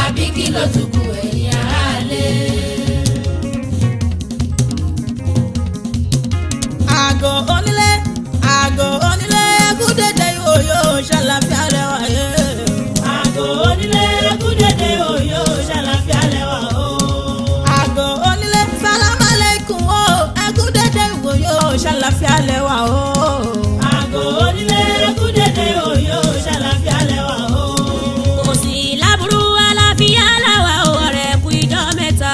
Àbí kí ló tún kù ẹ̀yin aráalé? Àgọ́ onílé, àgọ́ onílé, kú dédé òyò ṣàlàfíà lẹ́wà yé. Àgọ́ onílé kú dédé òyò ṣàlàfíà lẹ́wà o. Àgọ́ onílé, sálámà lẹ́kùn o, ẹkú dédé òyò ṣàlàfíà lẹ́wà o. Àgọ́ onílé kú dédé òyò ṣàlàfíà lẹ́wà o. Kò sí láburú àlàáfíà làwà o, ọ̀rẹ́ kú ìjọ mẹ́ta.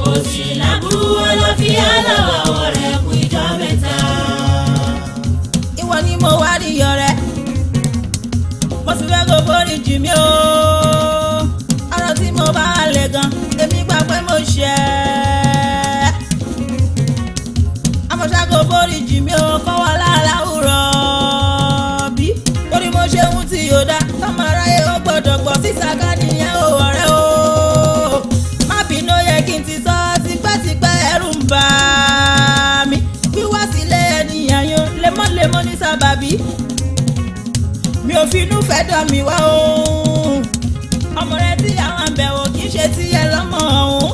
Kò sí láburú àlàáfíà làwà o, ọ̀rẹ́ kú ìjọ mẹ́ta. Ìwọ ni mo wá rí ọ̀rẹ́, mo sì fẹ́ kó forí jì mí o. Ọ̀rọ̀ tí mo bá lè gan, èmi gbà pé mo ṣẹ̀ ẹ́. Àmọ́ ṣá kó forí jì mí o, kọ́ wa láláwùrọ̀ bí. Torí mo ṣe ohun tí yóò dá, tọ́mọ aráyé ó gbọ́dọ̀ gbọ́ sísá ká nìyẹn o ọ̀rẹ́ o. Má bínú, yẹ kí n ti sọ tipẹ́tipẹ́, ẹ̀rù ń bà mí. Wíwá sílé ènìyàn yó lemọ́lemọ́ ní sábàbí. Mi ò finú fẹ́ dán mi wá o. Ọmọ rẹ tí àwọn àbẹ̀wò kì í ṣe tí ẹ lọ́mọ ọ̀hún.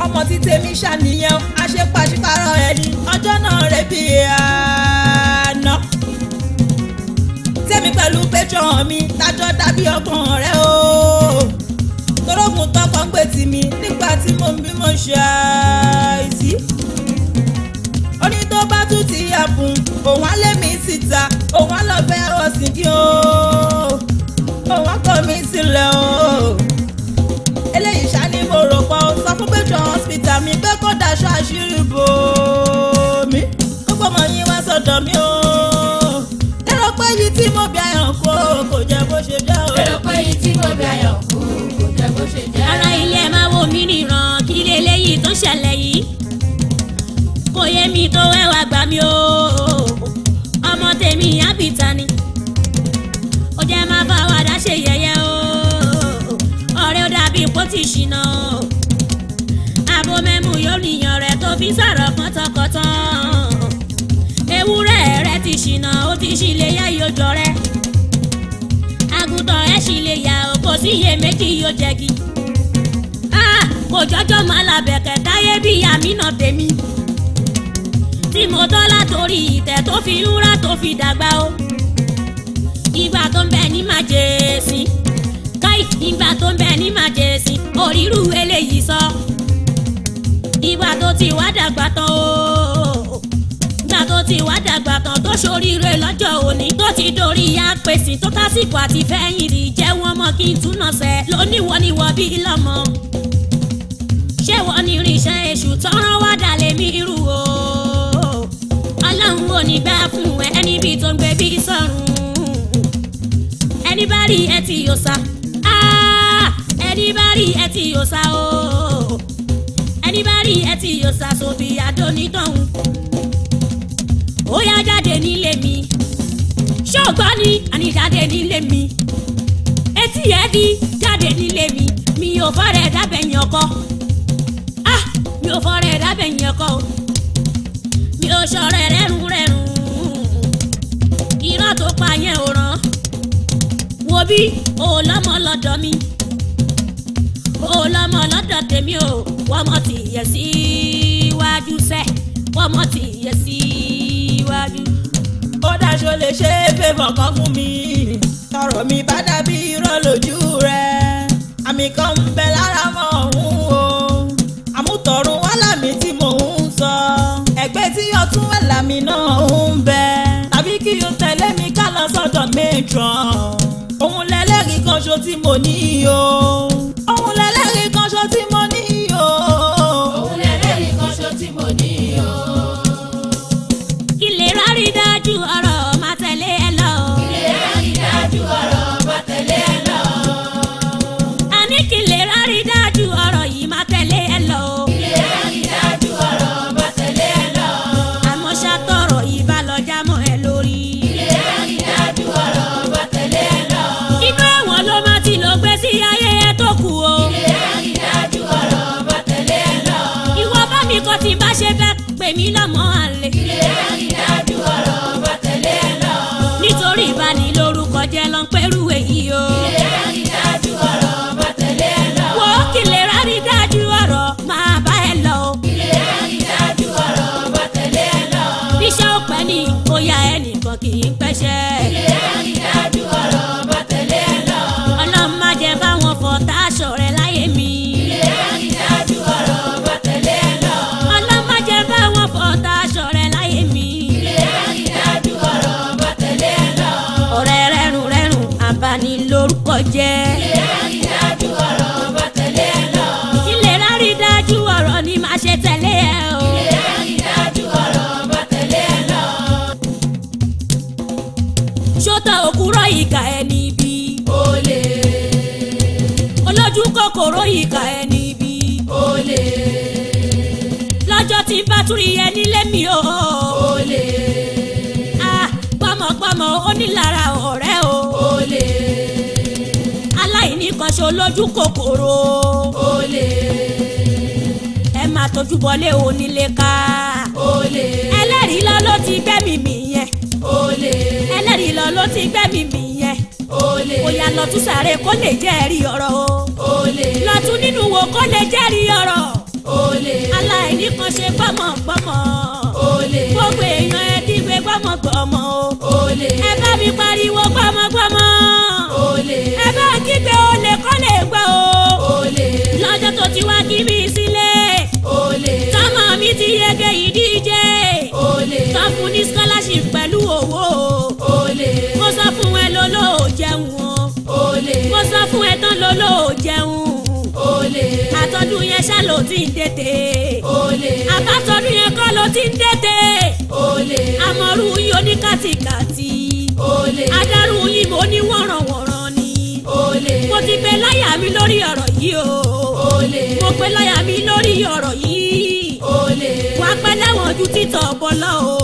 Ọmọ tí tèmi ṣàníyàn, àṣepàṣípàrọ̀ ẹni ọjọ́ náà rẹ̀ bí àná. Tèmi pẹ̀lú péjọ mi tájọ́ dàbí ọkàn rẹ o. Torógùn tọkọ ń gbé tì mí nígbà tí mo ń bímọ ṣe àìsí. Oní tó bá tún ti yàbùn, òun á lé mi síta, òun á lọ fẹ́ ọ̀sìn kí o. Òun á kọ̀ mí sílẹ̀ o. Eléyìí ṣá ni mo rò pọ̀, sọ fún péjọ hospital mi pé kó daṣọ àṣírí bò mí. Kó gbọ́mọ yín wá sọ́dọ̀ mi o. Lérò pé yìí tí mo bí ayọ̀ kó kò jẹ́ bó ṣe jẹ́ o. Lérò pé yìí tí mo bí ayọ̀ kú kò jẹ́ bó ṣe jẹ́. Ará ilé ẹ máa wo mí níran, kí leléyìí tó ṣẹlẹ̀ yìí. Kò yé mi tó ẹwà gbà mí o. Ọmọ tèmi àbíta ni. Ó jẹ́ máa bá wàdà ṣe yẹ̀yẹ́ o. Ọ̀rẹ́ ó dàbí ipò tí ṣìnà o. Àbò mẹ́mú yóò níyàn rẹ̀ tó fi sọ̀rọ̀ kọ́tọ̀kọ́tọ̀. Ewúrẹ́ rẹ̀ ti ṣìnà, ó ti ṣì lè yá ìyójọ rẹ̀. Àgùntàn ẹ̀ ṣì lè yà ó, kò sí iyèméjì yóò jẹ̀gì. Kò jọjọ́ máa làbẹ̀kẹ̀ táyé bí àmínà tèmi. Tí mo tọ́ látòrí ìtẹ́ tó fi ń rà tó fi dàgbà o. Ìgbà tó ń bẹ ní màjèsín. Káì, ìgbà tó ń bẹ ní màjèsín. Orírú eléyìí sọ. Ìgbà tó ti wá dàgbà tán o. Ìgbà tó ti wá dàgbà tán tó ṣoríire lọ́jọ́ òní. Tó ti dorí apèsè tó tásìkò àti fẹ́yìntì jẹ́ wọ́n mọ́ kí n túnà sẹ́. Lóníwọ̀ níwọ̀ bí lọ́mọ. Ṣé wọ́n ní irinṣẹ́ èṣù tọ́rán wá dà lèmi irú o? Ọlọ́run ò ní gbà fún ẹ, ẹni bí tó ń gbé bí sọ̀rùn. Ẹni bá rí ẹ tí yóò sá. Ẹni bá rí ẹ tí yóò sá o. Ẹni bá rí ẹ tí yóò sá sóbì àdónítọ̀hún. Ó yá jáde nílé mi. Ṣọ́ọ̀gbọ́n ni àní jáde nílé mi. Etí ẹ di jáde nílé mi. Mi ò fọ́rẹ̀ dábẹ̀yìn ọkọ. Mi ò fọ́rẹ̀ dábẹ̀yìn ọkọ o. Mi ò ṣọ̀rẹ́ rẹ́rùn rẹ́rùn. Irọ́ tó pa yẹn ò ràn. Wo bí o lọ́mọ lọ́dọ̀ mi. O lọ́mọ lọ́dọ̀ tèmi o. Wọ́n mọ̀ ti yẹ síwájú sẹ́. Wọ́n mọ̀ ti yẹ síwájú. lè ṣe é fẹ́fọ̀ kan fún mi. Tọrọ mi bá dàbí irọ́ lójú rẹ̀. Àmì kan ń bẹ lára mọ́ ọ̀hún o. Àmútọ̀run wá lámì tí mò ń sọ. Ẹgbẹ́ tí ọtún wà lámì náà ń bẹ. Tàbí kí o tẹ̀lé mi ká lọ sọ́dọ̀ matron. Òun lẹ́lẹ́rìí kan ṣo tí mo ní o. Òun lẹ́lẹ́rìí kan ṣo tí mo ní o. Òun lẹ́lẹ́rìí kan ṣo tí mo ní o. Kí lè rárí dájú ọ̀rọ̀ máa tẹ̀lé ẹ lọ. Kí lè rárí dájú ọ̀rọ̀ máa tẹ̀lé ẹ lọ. Àní kí lè rárí dájú ọ̀rọ̀ yìí máa tẹ̀lé ẹ lọ. Kí lè rárí dájú ọ̀rọ̀ máa tẹ̀lé ẹ lọ. Àmọ́ ṣá tọrọ yìí bá lọ já mọ́ ẹ lórí. Kí lè rárí dájú ọ̀rọ̀ máa tẹ̀lé ẹ lọ. Inú ẹ̀wọ̀n ló máa ti lọ gbé sí ayé ẹ tó kù o. Kí lè rárí dájú ọ̀rọ̀ máa tẹ̀lé ẹ lọ. Ìwọ bá mi kọ́ tí bá ṣe fẹ́ pè mí lọ́mọ àlè. Kí lè rárí dájú ọ̀rọ̀ máa tẹ̀lé ẹ lọ. Nítorí ìbanilórúkọ jẹ́ ló ń pẹ́rù èyí o. Kí lè rárí dájú ọ̀rọ̀ máa tẹ̀lé ẹ lọ. Wo kí lè rárí dájú ọ̀rọ̀ máa bá ẹ lọ o. Kí lè rárí dájú ọ̀rọ̀ máa tẹ̀lé ẹ lọ. Bíṣẹ́ ò pẹ́ ní bóyá ẹnìkan kì í pẹ́ṣẹ́. Kí lè rárí dájú ọ̀rọ̀ máa tẹ̀lé ẹ lọ. Ọlọ́run má jẹ́ báwọn fọ̀tá aṣọ rẹ̀ láyé mi. Kí lè rárí dájú ọ̀rọ̀ máa tẹ̀lé ẹ lọ. Ọlọ́run má jẹ́ báwọn fọ̀tá aṣọ rẹ̀ láyé mi. Kí lè rárí dájú ọ̀rọ̀ máa tẹ̀lé ẹ lọ. Ọ̀rẹ́ rẹ́rùn rẹ́rùn abanilórúkọ jẹ́. Kí lè rárí dájú ọ̀rọ̀ máa tẹ̀lé ẹ lọ. Kí lè rárí dájú ọ̀rọ̀ ni màá ṣe tẹ̀lé ẹ o. Kí lè rárí dájú ọ̀rọ̀ máa tẹ̀lé ẹ lọ. Ṣótà òkúrọ̀ ìkà ẹni bí. Olè, Olójú kòkòrò ìkà ẹni bí. olè, Lọ́jọ́ tí bá tún rí ẹ nílé mi o. olè, Ah, gbọ́mọgbọ́mọ onílára ọ̀rẹ́ o. olè, Aláìní kan ṣe olójú kòkòrò. olè, Ẹ máa tójú bọlé onílé ká. olè, Ẹlẹ́rìí lọ ló ti gbẹ́mìí mi yẹn. olè, Ẹlẹ́rìí lọ ló ti gbẹ́mìí mi yẹn. olè, Bóyá lọ tún sáré kó lè jẹ́rìí ọ̀rọ̀ o. olè, Lọ tún nínú wo kó lè jẹ́rìí ọ̀rọ̀. olè, Aláìní kan ṣe gbọ́mọgbọ́mọ. olè, Gbogbo èèyàn ẹ kígbe gbọ́mọgbọ́mọ o. olè, Ẹ bá mi pariwo gbọ́mọgbọ́mọ. olè, Ẹ bá kígbe olè kó lè gbọ́ o. olè, Lọ́jọ́ tó ti wá kí mi sílé. olè, Tọ́mọ mi ti yege ìdíje. olè, Tọ́ fún ní scholarship pẹ̀lú owó o. olè, Mo sọ fún ẹ lóló ò jẹun o. olè, Mo sọ fún ẹ tán lóló ò jẹun. olè, Àtọ́dún yẹn ṣá ló ti ń dètè. olè, Àbátọ́dún yẹn kọ́ ló ti ń dètè. olè, Àmọ̀rú yín oníkàtìkàtì. olè, Adarú yín mo ní wọ̀rànwọ̀ràn ni. olè, Mo ti pe láyà mi lórí ọ̀rọ̀ yìí o. olè, Mo pe láyà mi lórí ọ̀rọ̀ yìí. olè, Wàá pẹ́ lẹ́wọ̀n ju títọ̀ bọ́lọ́ o.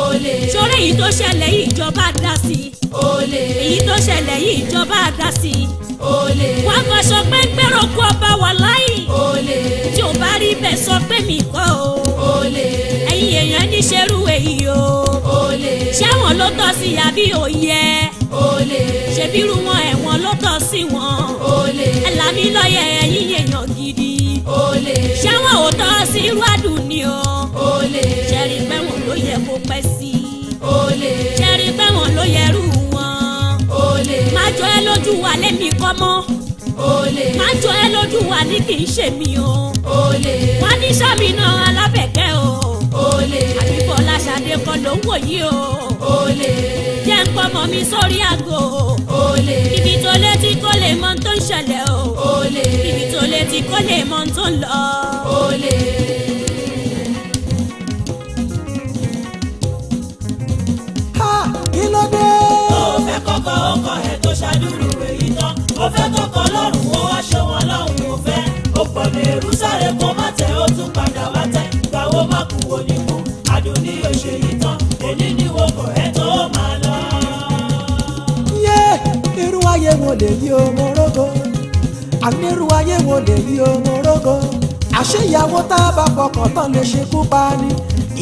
olè, Ṣoré èyí tó ṣẹlẹ̀ yìí ìjọba dá sí i. olè, Èyí tó ṣẹlẹ̀ yìí ìjọba dá sí i. olè, Wàá fọṣọ péńpé roko ọba wà láì. olè, Tí ò bá rí bẹ́ẹ̀ sọ pé mi kọ́ o. olè, Ẹ̀yin èèyàn ní ṣerú èyí o. olè, Ṣẹ́wọ̀n ló tọ́ sí àbí òye? olè, Ṣèbírú wọn ẹ̀wọ̀n ló tọ́ sí wọn. olè, Ẹ là mí lọ́yẹ̀ ẹ̀yin èèyàn gidi. olè, Ṣẹ́wọ̀n ò tọ́ sí irú àdùnní o. olè, Ṣẹ́rí pẹ́wọ̀n ló yẹ kó pẹ́ sí. olè, Ṣẹ́rí pẹ́wọ̀n ló yẹrù wọn. olè, Má jọ ẹ́ lójú wa lémi kọ́ mọ́. olè, Má jọ ẹ́ lójú wa ní kì í ṣe mi o. olè, Wá ní sàmì náà alábẹ̀kẹ́ o. olè, Àbí Fọláṣadé kọ́ ló ń wò yí o. olè, Jẹ́ ń pọ́mọ mi sórí àgò. olè, Ibi tó létí kó lè mọ ohun tó ń ṣẹlẹ̀ o. olè, Ibi tó létí kó lè mọ ohun tó ń lọ. olè. Ha! Kí ló dé? Ó fẹ́ kọ́kọ́ ọkọ ẹ̀ tó ṣàdúró èyí tán. Ó fẹ́ kọ́kọ́ lọ́rùn ó wá ṣe wọn lọ́hùn ó fẹ́. Ó pọ̀ lè rú sáré kó má tẹ̀ ó tún padà wá tẹ̀. Ìgbàwo má kú wo ni kú? Àdùnní ò ṣe yìí tán. Èní ni wo kọ̀ ẹ́ tó máa lọ. Yé! Irú ayé wo lè yí o mo rógo? Àní irú ayé wo lè yí o mo rógo? Àṣé ìyàwó tá a bá fọkàn tán lè ṣekú pa ni.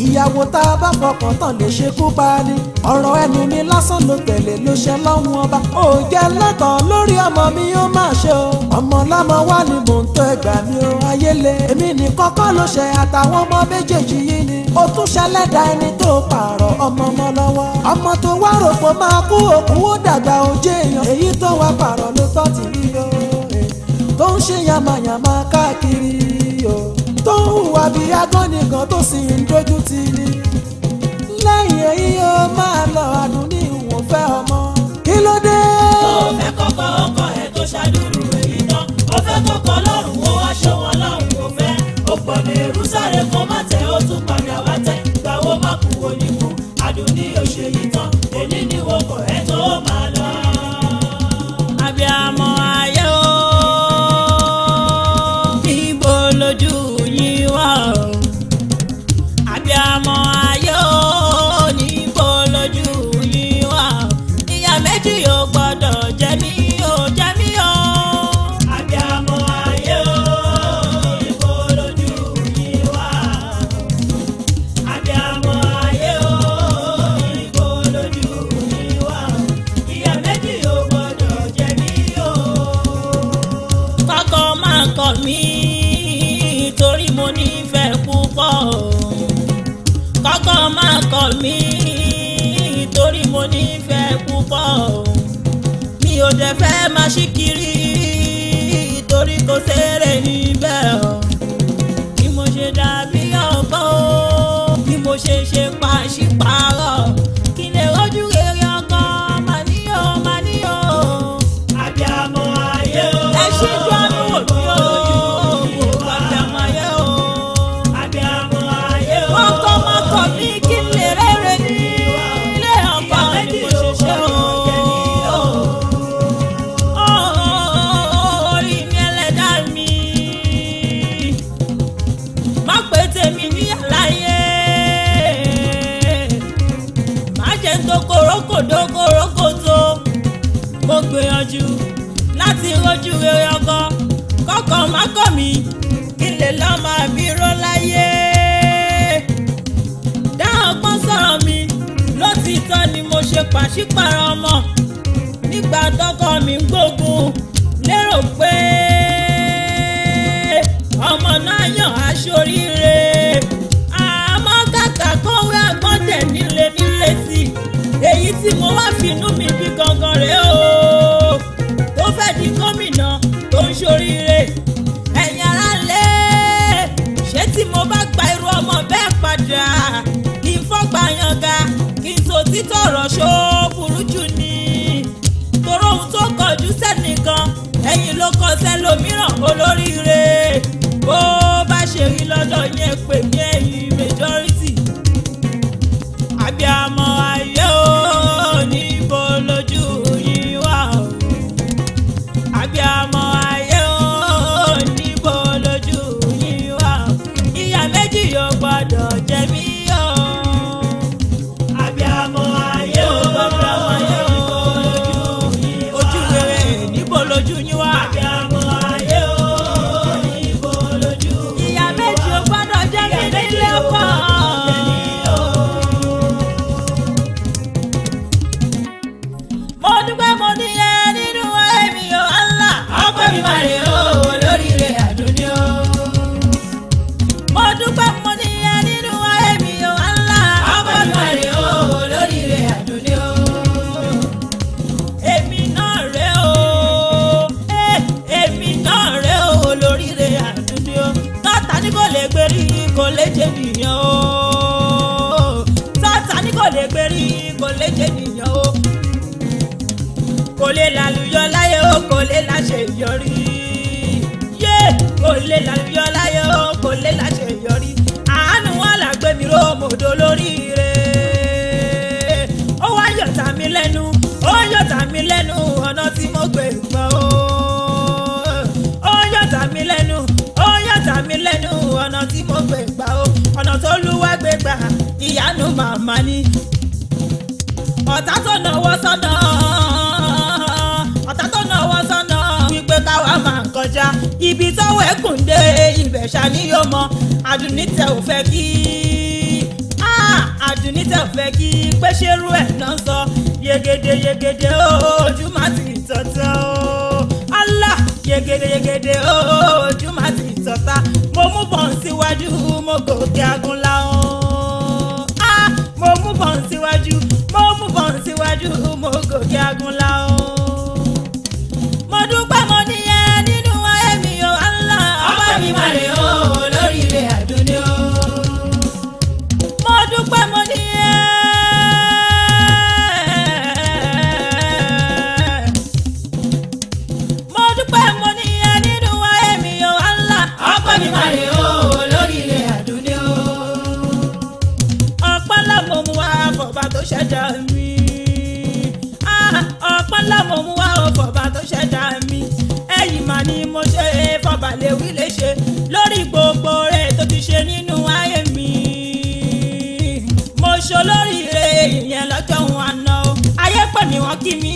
Ìyàwó tá a bá fọkàn tán lè ṣekú pa ni. Ọ̀rọ̀ ẹnu mi lásán ló tẹ̀lé ló ṣe lọ́hùn ọba. Ó jẹ́ lẹ́tọ̀ọ́ lórí ọmọ mi ó máa ṣe o. Ọmọ lámọ wá ni mò ń tọ́. tó ẹgbà mi ò ayélé. Èmi ní kọ́kọ́ ló ṣe àtàwọn ọmọ méjèèjì yìí ni. Ó tún ṣẹlẹ́dà ẹni tó pààrọ̀ ọmọ ọmọ lọ́wọ́. Ọmọ tó wá rògbò máa kú òkú ó dàgbà òjé èèyàn. Èyí tó wá pààrọ̀ ló tọ́ ti rí o. Tó ń ṣe yamayama káàkiri o. Tó ń hùwà bí agánìkan tó sì ń dojú ti ni. Lẹ́yìn èyí ó máa lọ àdùn ní ìwọ̀n fẹ́ ọmọ. Kí ló dé? Ó fẹ́ kọ́kọ́ ọkọ ẹ̀ tó ṣàdúró èyí tán. Ó fẹ́ kọ́kọ́ lọ́rùn ó wá ṣe wọn lọ́rùn ó fẹ́. Ó pọ̀ ní èrú sáré kó má tẹ̀ ó tún padà wá tẹ̀. Gbàwó má kú oníkú, àdùnní ò ṣe yìí tán. Èní ni wọ́n kọ̀ ẹ́ tó máa lọ. Abiyamọ ayé o, níbo lójú yín wà o? Abiyamọ ayé o, níbo lójú yín wà o? Ìyá méjì ò gbọ́dọ̀ jẹ mí o, jẹ mí o. Abiyamọ ayé o, níbo lójú yín wà? Abiyamọ ayé o, níbo lójú yín wà? Ìyá méjì ò gbọ́dọ̀ jẹ mí o. Kọ́kọ́ máa kọ̀ mí torí mo nífẹ̀ẹ́ púpọ̀ o. Kọ́kọ́ máa kọ̀ mí torí mo nífẹ̀ẹ́ púpọ̀ o. Mi ò dẹ̀ fẹ́ máa ṣí kiri torí kò sérè níbẹ̀ o. Bí mo ṣe dàbí ọ̀bọ o, bí mo ṣe ṣe pàṣípààrọ̀, kí lè rojú rere ọkọ màá ní o, màá ní o. Abiyamọ ayé o, Ẹ ṣíjú àánú wò mí o, abiyamọ ayé o. Abiyamọ ayé o. Wọ́n kọ́ máa kọ̀ mí kí n lè rere ní ilé ọkọ ni mo ṣe ṣe o. Orí mi ẹlẹ́dàá mi, má pé tèmi ní àlàyé. Má jẹ́ ń dókorókò dókorókò tó. Mo gbìyànjú láti rojú rere ọkọ, kọ́kọ́ má kọ̀ mí kí n lè lọ́ máa bíró láyé. Dá ọgbọ́n sọ̀rọ̀ mi lótìtọ́ ni mo ṣe pàṣípàrọ̀ ọmọ nígbà tọkọ mi ń gbógun lérò pé ọmọ náà yàn aṣoríire àmọ́ kàkà kọ́wé àgbọ̀n tẹ̀ nílé nílé sí i èyí tí mo wá finú mi bí gangan rèé o tó fẹ́ di gómìnà tó ń ṣoríire ẹ̀yin ará lé ṣé tí mo bá gba irú ọmọ bẹ́ẹ̀ padà kí n fọ́gbà yanga kí n tó títọ̀ ọ̀rọ̀ ṣó burú jù ni toró ohun tó kọjú sẹ́nìkan ẹ̀yìn ló kọ sẹ́lòmíràn olóríire bó bá ṣe rí lọ́dọ̀ yẹn pè mí ẹ̀yìn majority abiyamọ ayé o níbo lójú yín wà o abiyamọ ayé o níbo lójú yín wà o ìyá méjì yóò gbọ́dọ̀ jẹ mí o. Abiyamọ ayé o, Abiyamọ ayé o, ojú rere níbo lójú yín wà. Abiyamọ ayé o, níbo lójú Ìyá méjì ò gbọ́dọ̀ jẹ mí nílé ọkọ. Mo dúpẹ́ mo níyẹ nínú ayé mi o Allah. Ọpẹ́ mi máa rè o, olóríire àdúní o. Mo dúpẹ́ mo níyẹ nínú ayé mi o Allah. Ọpẹ́ mi máa rè o, olóríire àdúní o. Èmi náà rè o, èmi náà rè o, olóríire àdúní o. Tọ́ta ní kò lè gbérí kò lè jẹ́ nìyẹn o. Tọ́ta ní kò lè gbérí kò lè jẹ́ nìyẹn o. Kò lè lálùyọ láyé o, kò lè láṣeyọrí. Yé kò lè lálùyọ láyé o, kò lè láṣeyọrí. Àánú wà lágbé mi ró mòdò lóríire. Ó wá yọ̀tà mi lẹ́nu, ó yọ̀tà mi lẹ́nu ọ̀nà tí mo gbé gbọ́ o. Ó yọ̀tà mi lẹ́nu, ó yọ̀tà mi lẹ́nu ọ̀nà tí mo gbé gbà o. Ọ̀nà tó lúwa gbé gbà, ìyanu màmá ni ọ̀tá tó náwó sọ́nà ọ̀tá tó náwó sọ́nà wípé káwa máa kọjá ibi tọ́wọ́ ẹ̀kùn dé ibẹ̀ ṣá ni yóò mọ àdùnní tẹ ò fẹ́ kí àdùnní tẹ ò fẹ́ kí pé ṣerú ẹ̀ náà sọ yegede yegede ojú má ti tọ̀tọ̀ o Allah yegede. Yegede yegede ojú má ti tọ̀ta. Mo mú bọ̀n síwájú, mo gòkè agunlá o. Mo mú bọ̀n síwájú, mo mú bọ̀n síwájú, mo gòkè agunlá o. Mo dúpẹ́ mo níyẹn nínú ayé mi o Allah. Ọpẹ́ mi máa rè o lórí ilé àdúní o. Mo dúpẹ́ mo níyẹn. Mo dúpẹ́ mo níyẹn nínú ayé mi o Allah. Ọpẹ́ mi máa rè o lórí ilé àdúní o. Ọpẹ́ ńlá mo mú wá fọba tó ṣẹ̀dá mi. Ọpẹ́ ńlá mo mú wá fọba tó ṣẹ̀dá mi. Ẹ̀yìn mà ni mo ṣe fọba lè wí lè ṣe lórí gbogbo rẹ̀ tó ti ṣe nínú ayé mi. Mo ṣolóríire ìyẹn lọ́jọ́ òun àná o. Ayé pè mí wọ́n kí mi.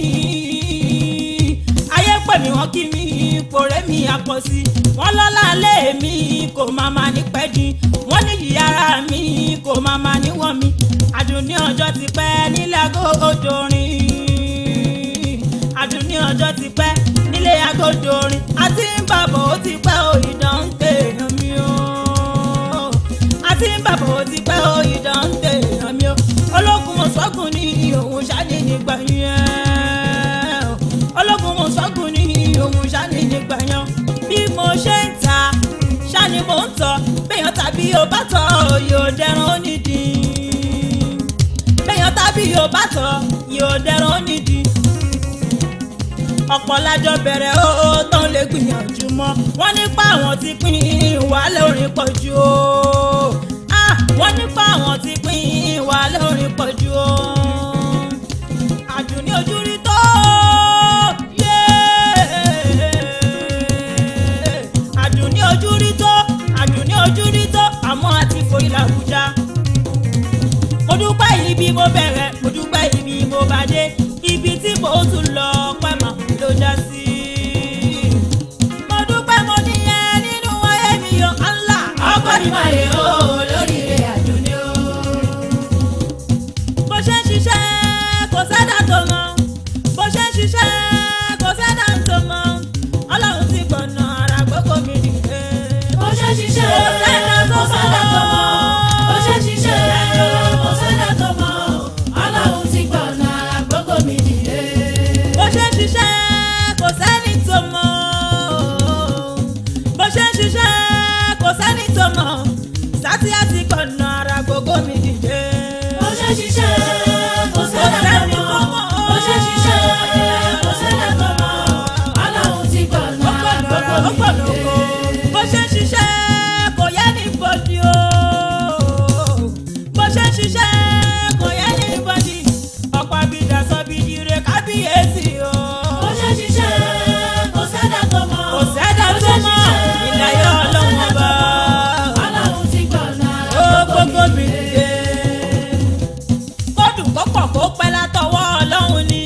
Ayé pè mí wọ́n kí mi. Ipò rẹ̀ mi àpọ̀ sí. Wọ́n lọ́lá lé mi kò má má ní pẹ́ dín. Wọ́n ní yìí ara mi kò má má níwọ̀n mi. Àdùnní ọjọ́ ti pẹ́ nílé agodorin. Àdùnní ọjọ́ ti pẹ́ nílé agodorin. Àti ń bàbọ̀ ó ti pẹ́ o ìdán ń tèèyàn mi o. Àti ń bàbọ̀ ó ti pẹ́ o ìdán ń tèèyàn mi o. Ológun mọ̀sọ́gùn ní òun ṣáni nígbà yẹn. Ológun mọ̀sọ́gùn ní òun ṣáni nígbà yẹn. Bí mo ṣe ń ta ṣáni mò ń tọ̀. Béèyàn tàbí ó bá tọ̀ yóò dẹran ó nídìí. Béèyàn tàbí ó bá tọ̀ yóò dẹran ó nídìí. Ọ̀pọ̀ lájọ bẹ̀rẹ̀ ó tán lè gbìyànjú mọ́. Wọ́n nípa àwọn ti pín wàhálà orin pọ̀ jù o. Wọ́n nípa àwọn ti pín wàhálà orin pọ̀ jù o. Àdùnní ojú rí tó yé. Àdùnní ojú rí tó, àdùnní ojú rí tó, àmọ́ àti forí làbújá. Mo dúpẹ́ ibi mo bẹ̀rẹ̀, mo dúpẹ́ ibi mo bá dé, ibi tí mo tún lọ pẹ́ mà ló já sí. Mo dúpẹ́ mo níyẹn nínú ayé mi o Allah. Ọpẹ́ mi máa rè o lórí ilé àdúní o. Bó ṣe ń ṣiṣẹ́ kò sẹ́dá tó mọ̀. Bó ṣe ń ṣiṣẹ́ kò sẹ́dá tó mọ̀. Ọlọ́run ti gbọ̀nà ara gbogbo mi dìde. Bó ṣe ń ṣiṣẹ́ kò sẹ́dá tó kò sẹ́dá tó mọ̀. Bó ṣe ń ṣiṣẹ́ kò sẹ́dá tó mọ̀. Ọlọ́run ti gbọ̀nà ara gbogbo mi dìde. Bó ṣe ń ṣiṣẹ́ kò sẹ́ni tó mọ̀. Bó ṣe ń ṣiṣẹ́ kò sẹ́ni tó mọ̀. Sátìyá ti gbọ̀nà ara gbogbo mi dìde. Bó ṣe ń ṣiṣẹ́ kò sẹ́dá tó mọ̀. Bó ṣe ń ṣiṣẹ́ kò sẹ́dá tó mọ̀. Ọlọ́run ti gbọ̀nà ara gbogbo mi dìde. Bó ṣe ń ṣiṣẹ́ kò yẹ ní bọ́dí o. Bó ṣe ń ṣiṣẹ́ kò yẹ ní bọ́dí. Ọ̀pọ̀ àbídà sọ bí dire kábíyèsí o. Bó ṣe ń ṣiṣẹ́ kò sẹ́dá tó mọ̀. Kò sẹ́dá tó mọ̀ ìlàyé ọlọ́run ọba. Ọlọ́run ti gbọ̀nà Ó ara gbogbo mi dìde. Kódùn kó pọ̀ kó pẹ́ látọwọ́ ọlọ́run ni.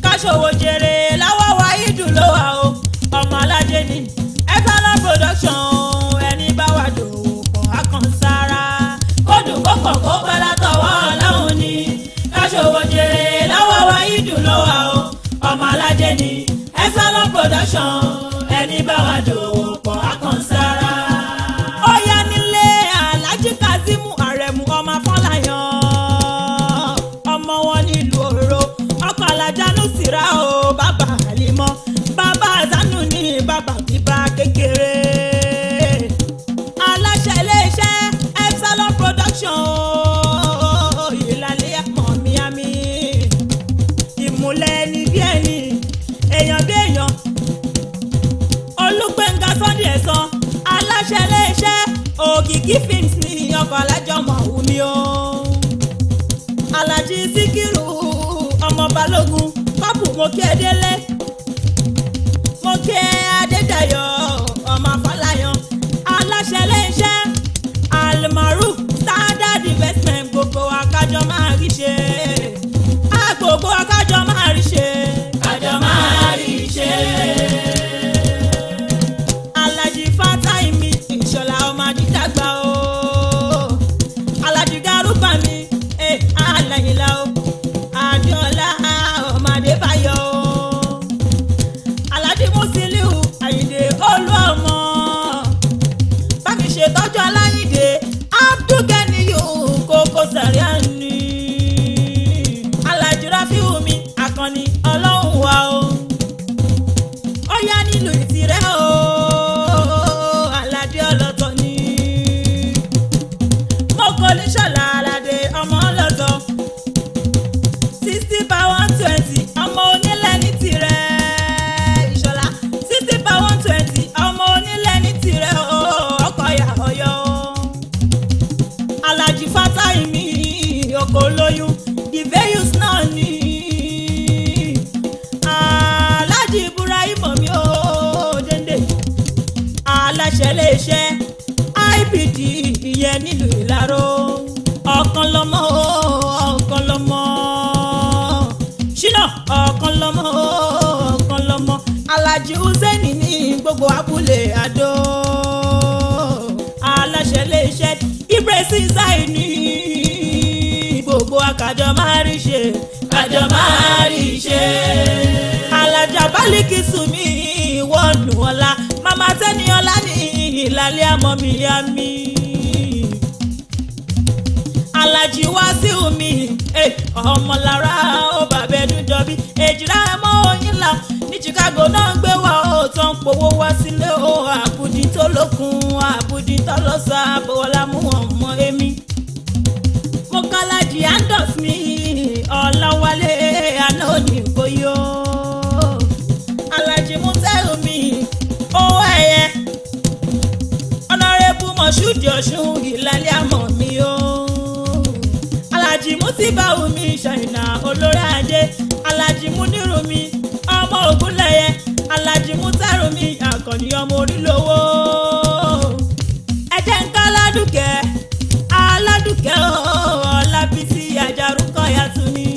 Káṣòwò jèrè láwọ́ wa ìdùn ló wà o. Ọmọ aládé ni Epsilon production ẹni bá wà dòwò pọ̀ á kan sára. Kódùn kó pọ̀ kó pẹ́ látọwọ́ ọlọ́run ni. Káṣòwò jèrè láwọ́ wa ìdùn ló wà o. Ọmọ aládé ni Epsilon production ẹni bá wà dòwò pọ̀ á kan sára. Ó yá nílé Alhaji Kazeem Aremu ọmọ Afọláyan ọmọ wọn nílùú Òró ọkọ alájà Nusira o bàbá Halimọ bàbá Zanu ní bàbá bíbá kékeré aláṣẹ iléeṣẹ́ Epsilon production o ìlàlẹ́ àmọ́ miami ìmùlẹ̀ ẹni bí ẹni èèyàn bí èèyàn Olúgbénga Sunday Ẹ̀sán aláṣẹ iléeṣẹ́ Òkìkí films ní ọkọ̀ alájọmọ̀ wùmí o Alhaji Síkírù ọmọ Balógun pápù mo kí ẹ délé mo kí ẹ Adédayọ̀ ọmọ Afọláyan aláṣẹ iléeṣẹ́ Almaroof Standard Investment gbogbo akájọ máa rí ṣe gbogbo akájọ máa rí ṣe Kájọ máa rí ṣe. Alhaji Fatai mi Ìṣọ̀lá ọmọ Adídàgbà o Alhaji Garuba mi Alayinla o Adéọlá ọmọ Adébáyọ̀ o náà ọ̀kan lọ́mọ ọ̀kan lọ́mọ Alhaji Hussein ní gbogbo abúlé Àdó aláṣẹ iléeṣẹ́ Ibrahim Zaini gbogbo àkàjọ máa rí ṣe kájọ máa rí ṣe. Alájà Bálíkì Sùnmí wọ́ọ̀nù ọ̀la màmá tẹ́ni ọ̀la ní ìlàlẹ́ àmọ́ mi yá mi. Alájì Wàsíù mi ọmọlára ó bàbá ẹdún jọbí èjìlá ẹmọ òyìnlá ní Chicago náà ń gbé wá ó tán powó wá sílé ó àbùdí tó lókun àbùdí tó lọ́sà àbọ̀wọ́lá mú ọmọ èmi. Mo kálájì Andos mi Ọláwálé àná òní bóyó. Alájì Mútẹ́rù mi owó ẹ̀yẹ ọ̀nàrẹ́bù Mọ̀ṣúdì Ọ̀ṣun ìlàlẹ́ àmọ́ mi o. Alájì Mútíbáwù mi Ṣàìnà olórí ajé Alájì Múnírù mi ọmọ Ògúnlẹ̀yẹ Alájì Mútẹ́rù mi àkànní ọmọ orílowó. Ẹ jẹ́ ń ká ládùkẹ́ aládùkẹ́ Ọlábísí Àjàrúkọ yàtú ni.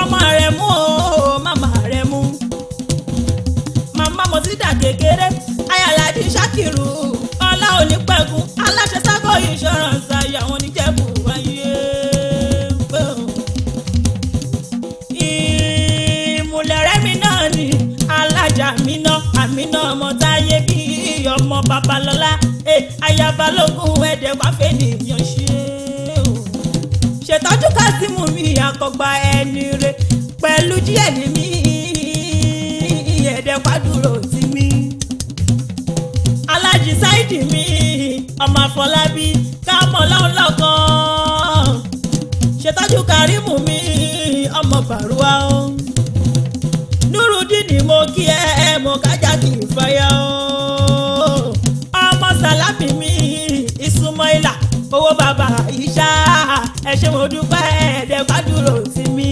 Ọmọ rẹ̀ mú o màmá rẹ̀ mú màmá mọ̀sídà kékeré ayàládì Ṣàkìrù ọlá onípẹ̀kun aláṣẹ sákò insurance àyàwọn oníjẹ̀bù wáyé pé o. Ìmùlẹ̀rẹ́ mi náà ni alájà mi náà àmì náà ọmọ táyé bí ọmọ Babalọ́lá ayabalógun ẹ̀dẹ̀ wá fẹ́ nìyàn ṣe o. Ṣètọ́jú Kásímù mi àkọ́gbà ẹni re pẹ̀lú díẹ̀ ní mi ẹ̀dẹ̀ wá dúró tì mí. Alájì Sáìdì mi ọmọ Àfọlábí kámọ́ lọ́hún lọ́kàn. Ṣètọ́jú Kàrímù mi ọmọ Bàrúwá o. Nurudeen mo kí ẹ mo kájà kì í fàyà o. Ọmọ Sàlámì mi Ìsúnmọ́ìlà owó bàbá Ìṣá ẹ ṣé mo dúpẹ́ ẹ̀ẹ́dẹ̀ gbàdúró tì mí.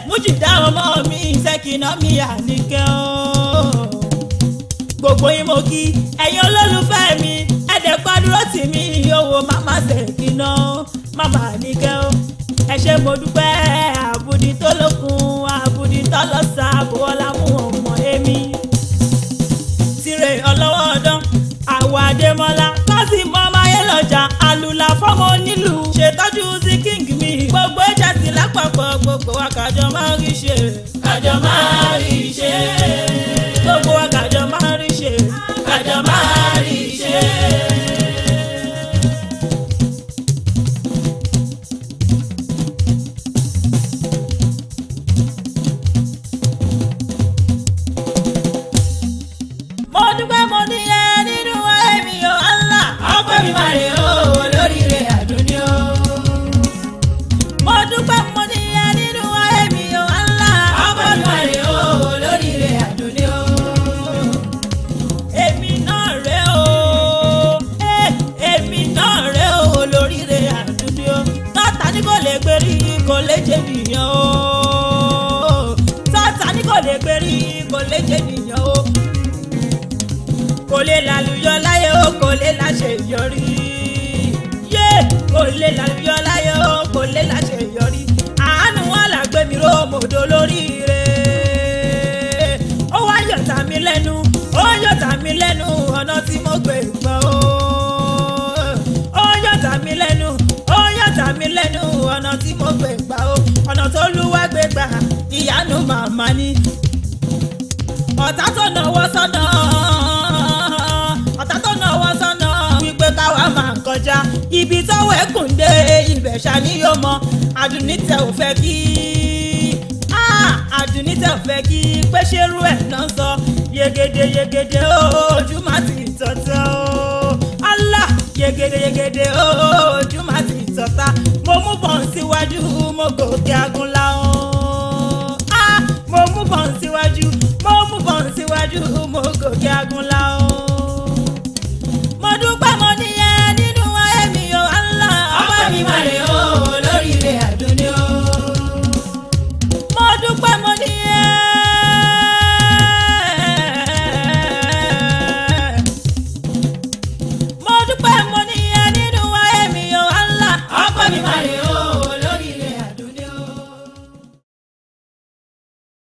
Mújìdá ọmọ mi Ṣẹ́kìnà mi Àníkẹ́ o. Gbogbo yín mo kí ẹ̀yin olólùfẹ́ mi ẹ̀ẹ́dẹ̀ gbàdúró tì mí owó màmá Ṣẹ́kìnà màmá Àníkẹ́ o. Ẹ ṣé mo dúpẹ́ àbùdí tó lókun àbùdí tó lọ́sà àbúwọ́lá mú ọmọ èmi. Tìrẹ ọlọ́wọ́ ọdán àwọ̀ Adémọ́lá Kásímù ọmọ ayé lọ́jà àlùlà fọ́mọ onílù ṣètọ́jú sí king mi gbogbo ìjà sí lápapọ̀ gbogbo wa kájọ máa rí ṣe kájọ máa rí ṣe. Gbogbo wa kájọ máa rí ṣe kájọ máa rí ṣe. Mo dúpẹ́ mo ní ẹ nínú ayé mi o Allah. Ọpẹ́ mi máa rè o lóríire àdúní o. Mo dúpẹ́ mo ní ẹ nínú ayé mi o Allah. Ọpẹ́ mi máa rè o lóríire àdúní o. Èmi náà rè o èmi náà rè o lóríire àdúní o. Tọ́ta ní kò lè gbérí kò lè jẹ́ nìyẹn o. Tọ́ta ní kò lè gbérí kò lè jẹ́ nìyẹn o. Kò lè lálùyọ láyé o kò lè láṣeyọrí. Yé kò lè lálùyọ láyé o kò lè láṣeyọrí. Àánú wọn làgbé mi ró mòdò lórí rẹ̀. Ó wá yọ̀tà mi lẹ́nu ó yọ̀tà mi lẹ́nu ọ̀nà tí mo gbé gbọ́ o. Ó yọ̀tà mi lẹ́nu ó yọ̀tà mi lẹ́nu ọ̀nà tí mo gbé gbà o. Ọ̀nà tó lúwa gbé gbà ìyanu màmá ni. Ọ̀tá tó náwó sọ́nà ọ̀tá tó náwó sọ́nà wípé káwa máa kọjá ibi tọ́wọ́ ẹkùn dé ibẹ̀ ṣá ni yóò mọ. Àdùnní tẹ ò fẹ́ kí Àdùnní tẹ ò fẹ́ kí pé ṣerú ẹ̀ náà sọ yegede yegede ojú má ti tọ̀tọ̀ o Allah yegede yegede ojú má ti tọ̀ta mo mú bọ̀n síwájú mo gòkè agunlá o mo mú bọ̀n síwájú mo mú bọ̀n síwájú mo gòkè agunlá o.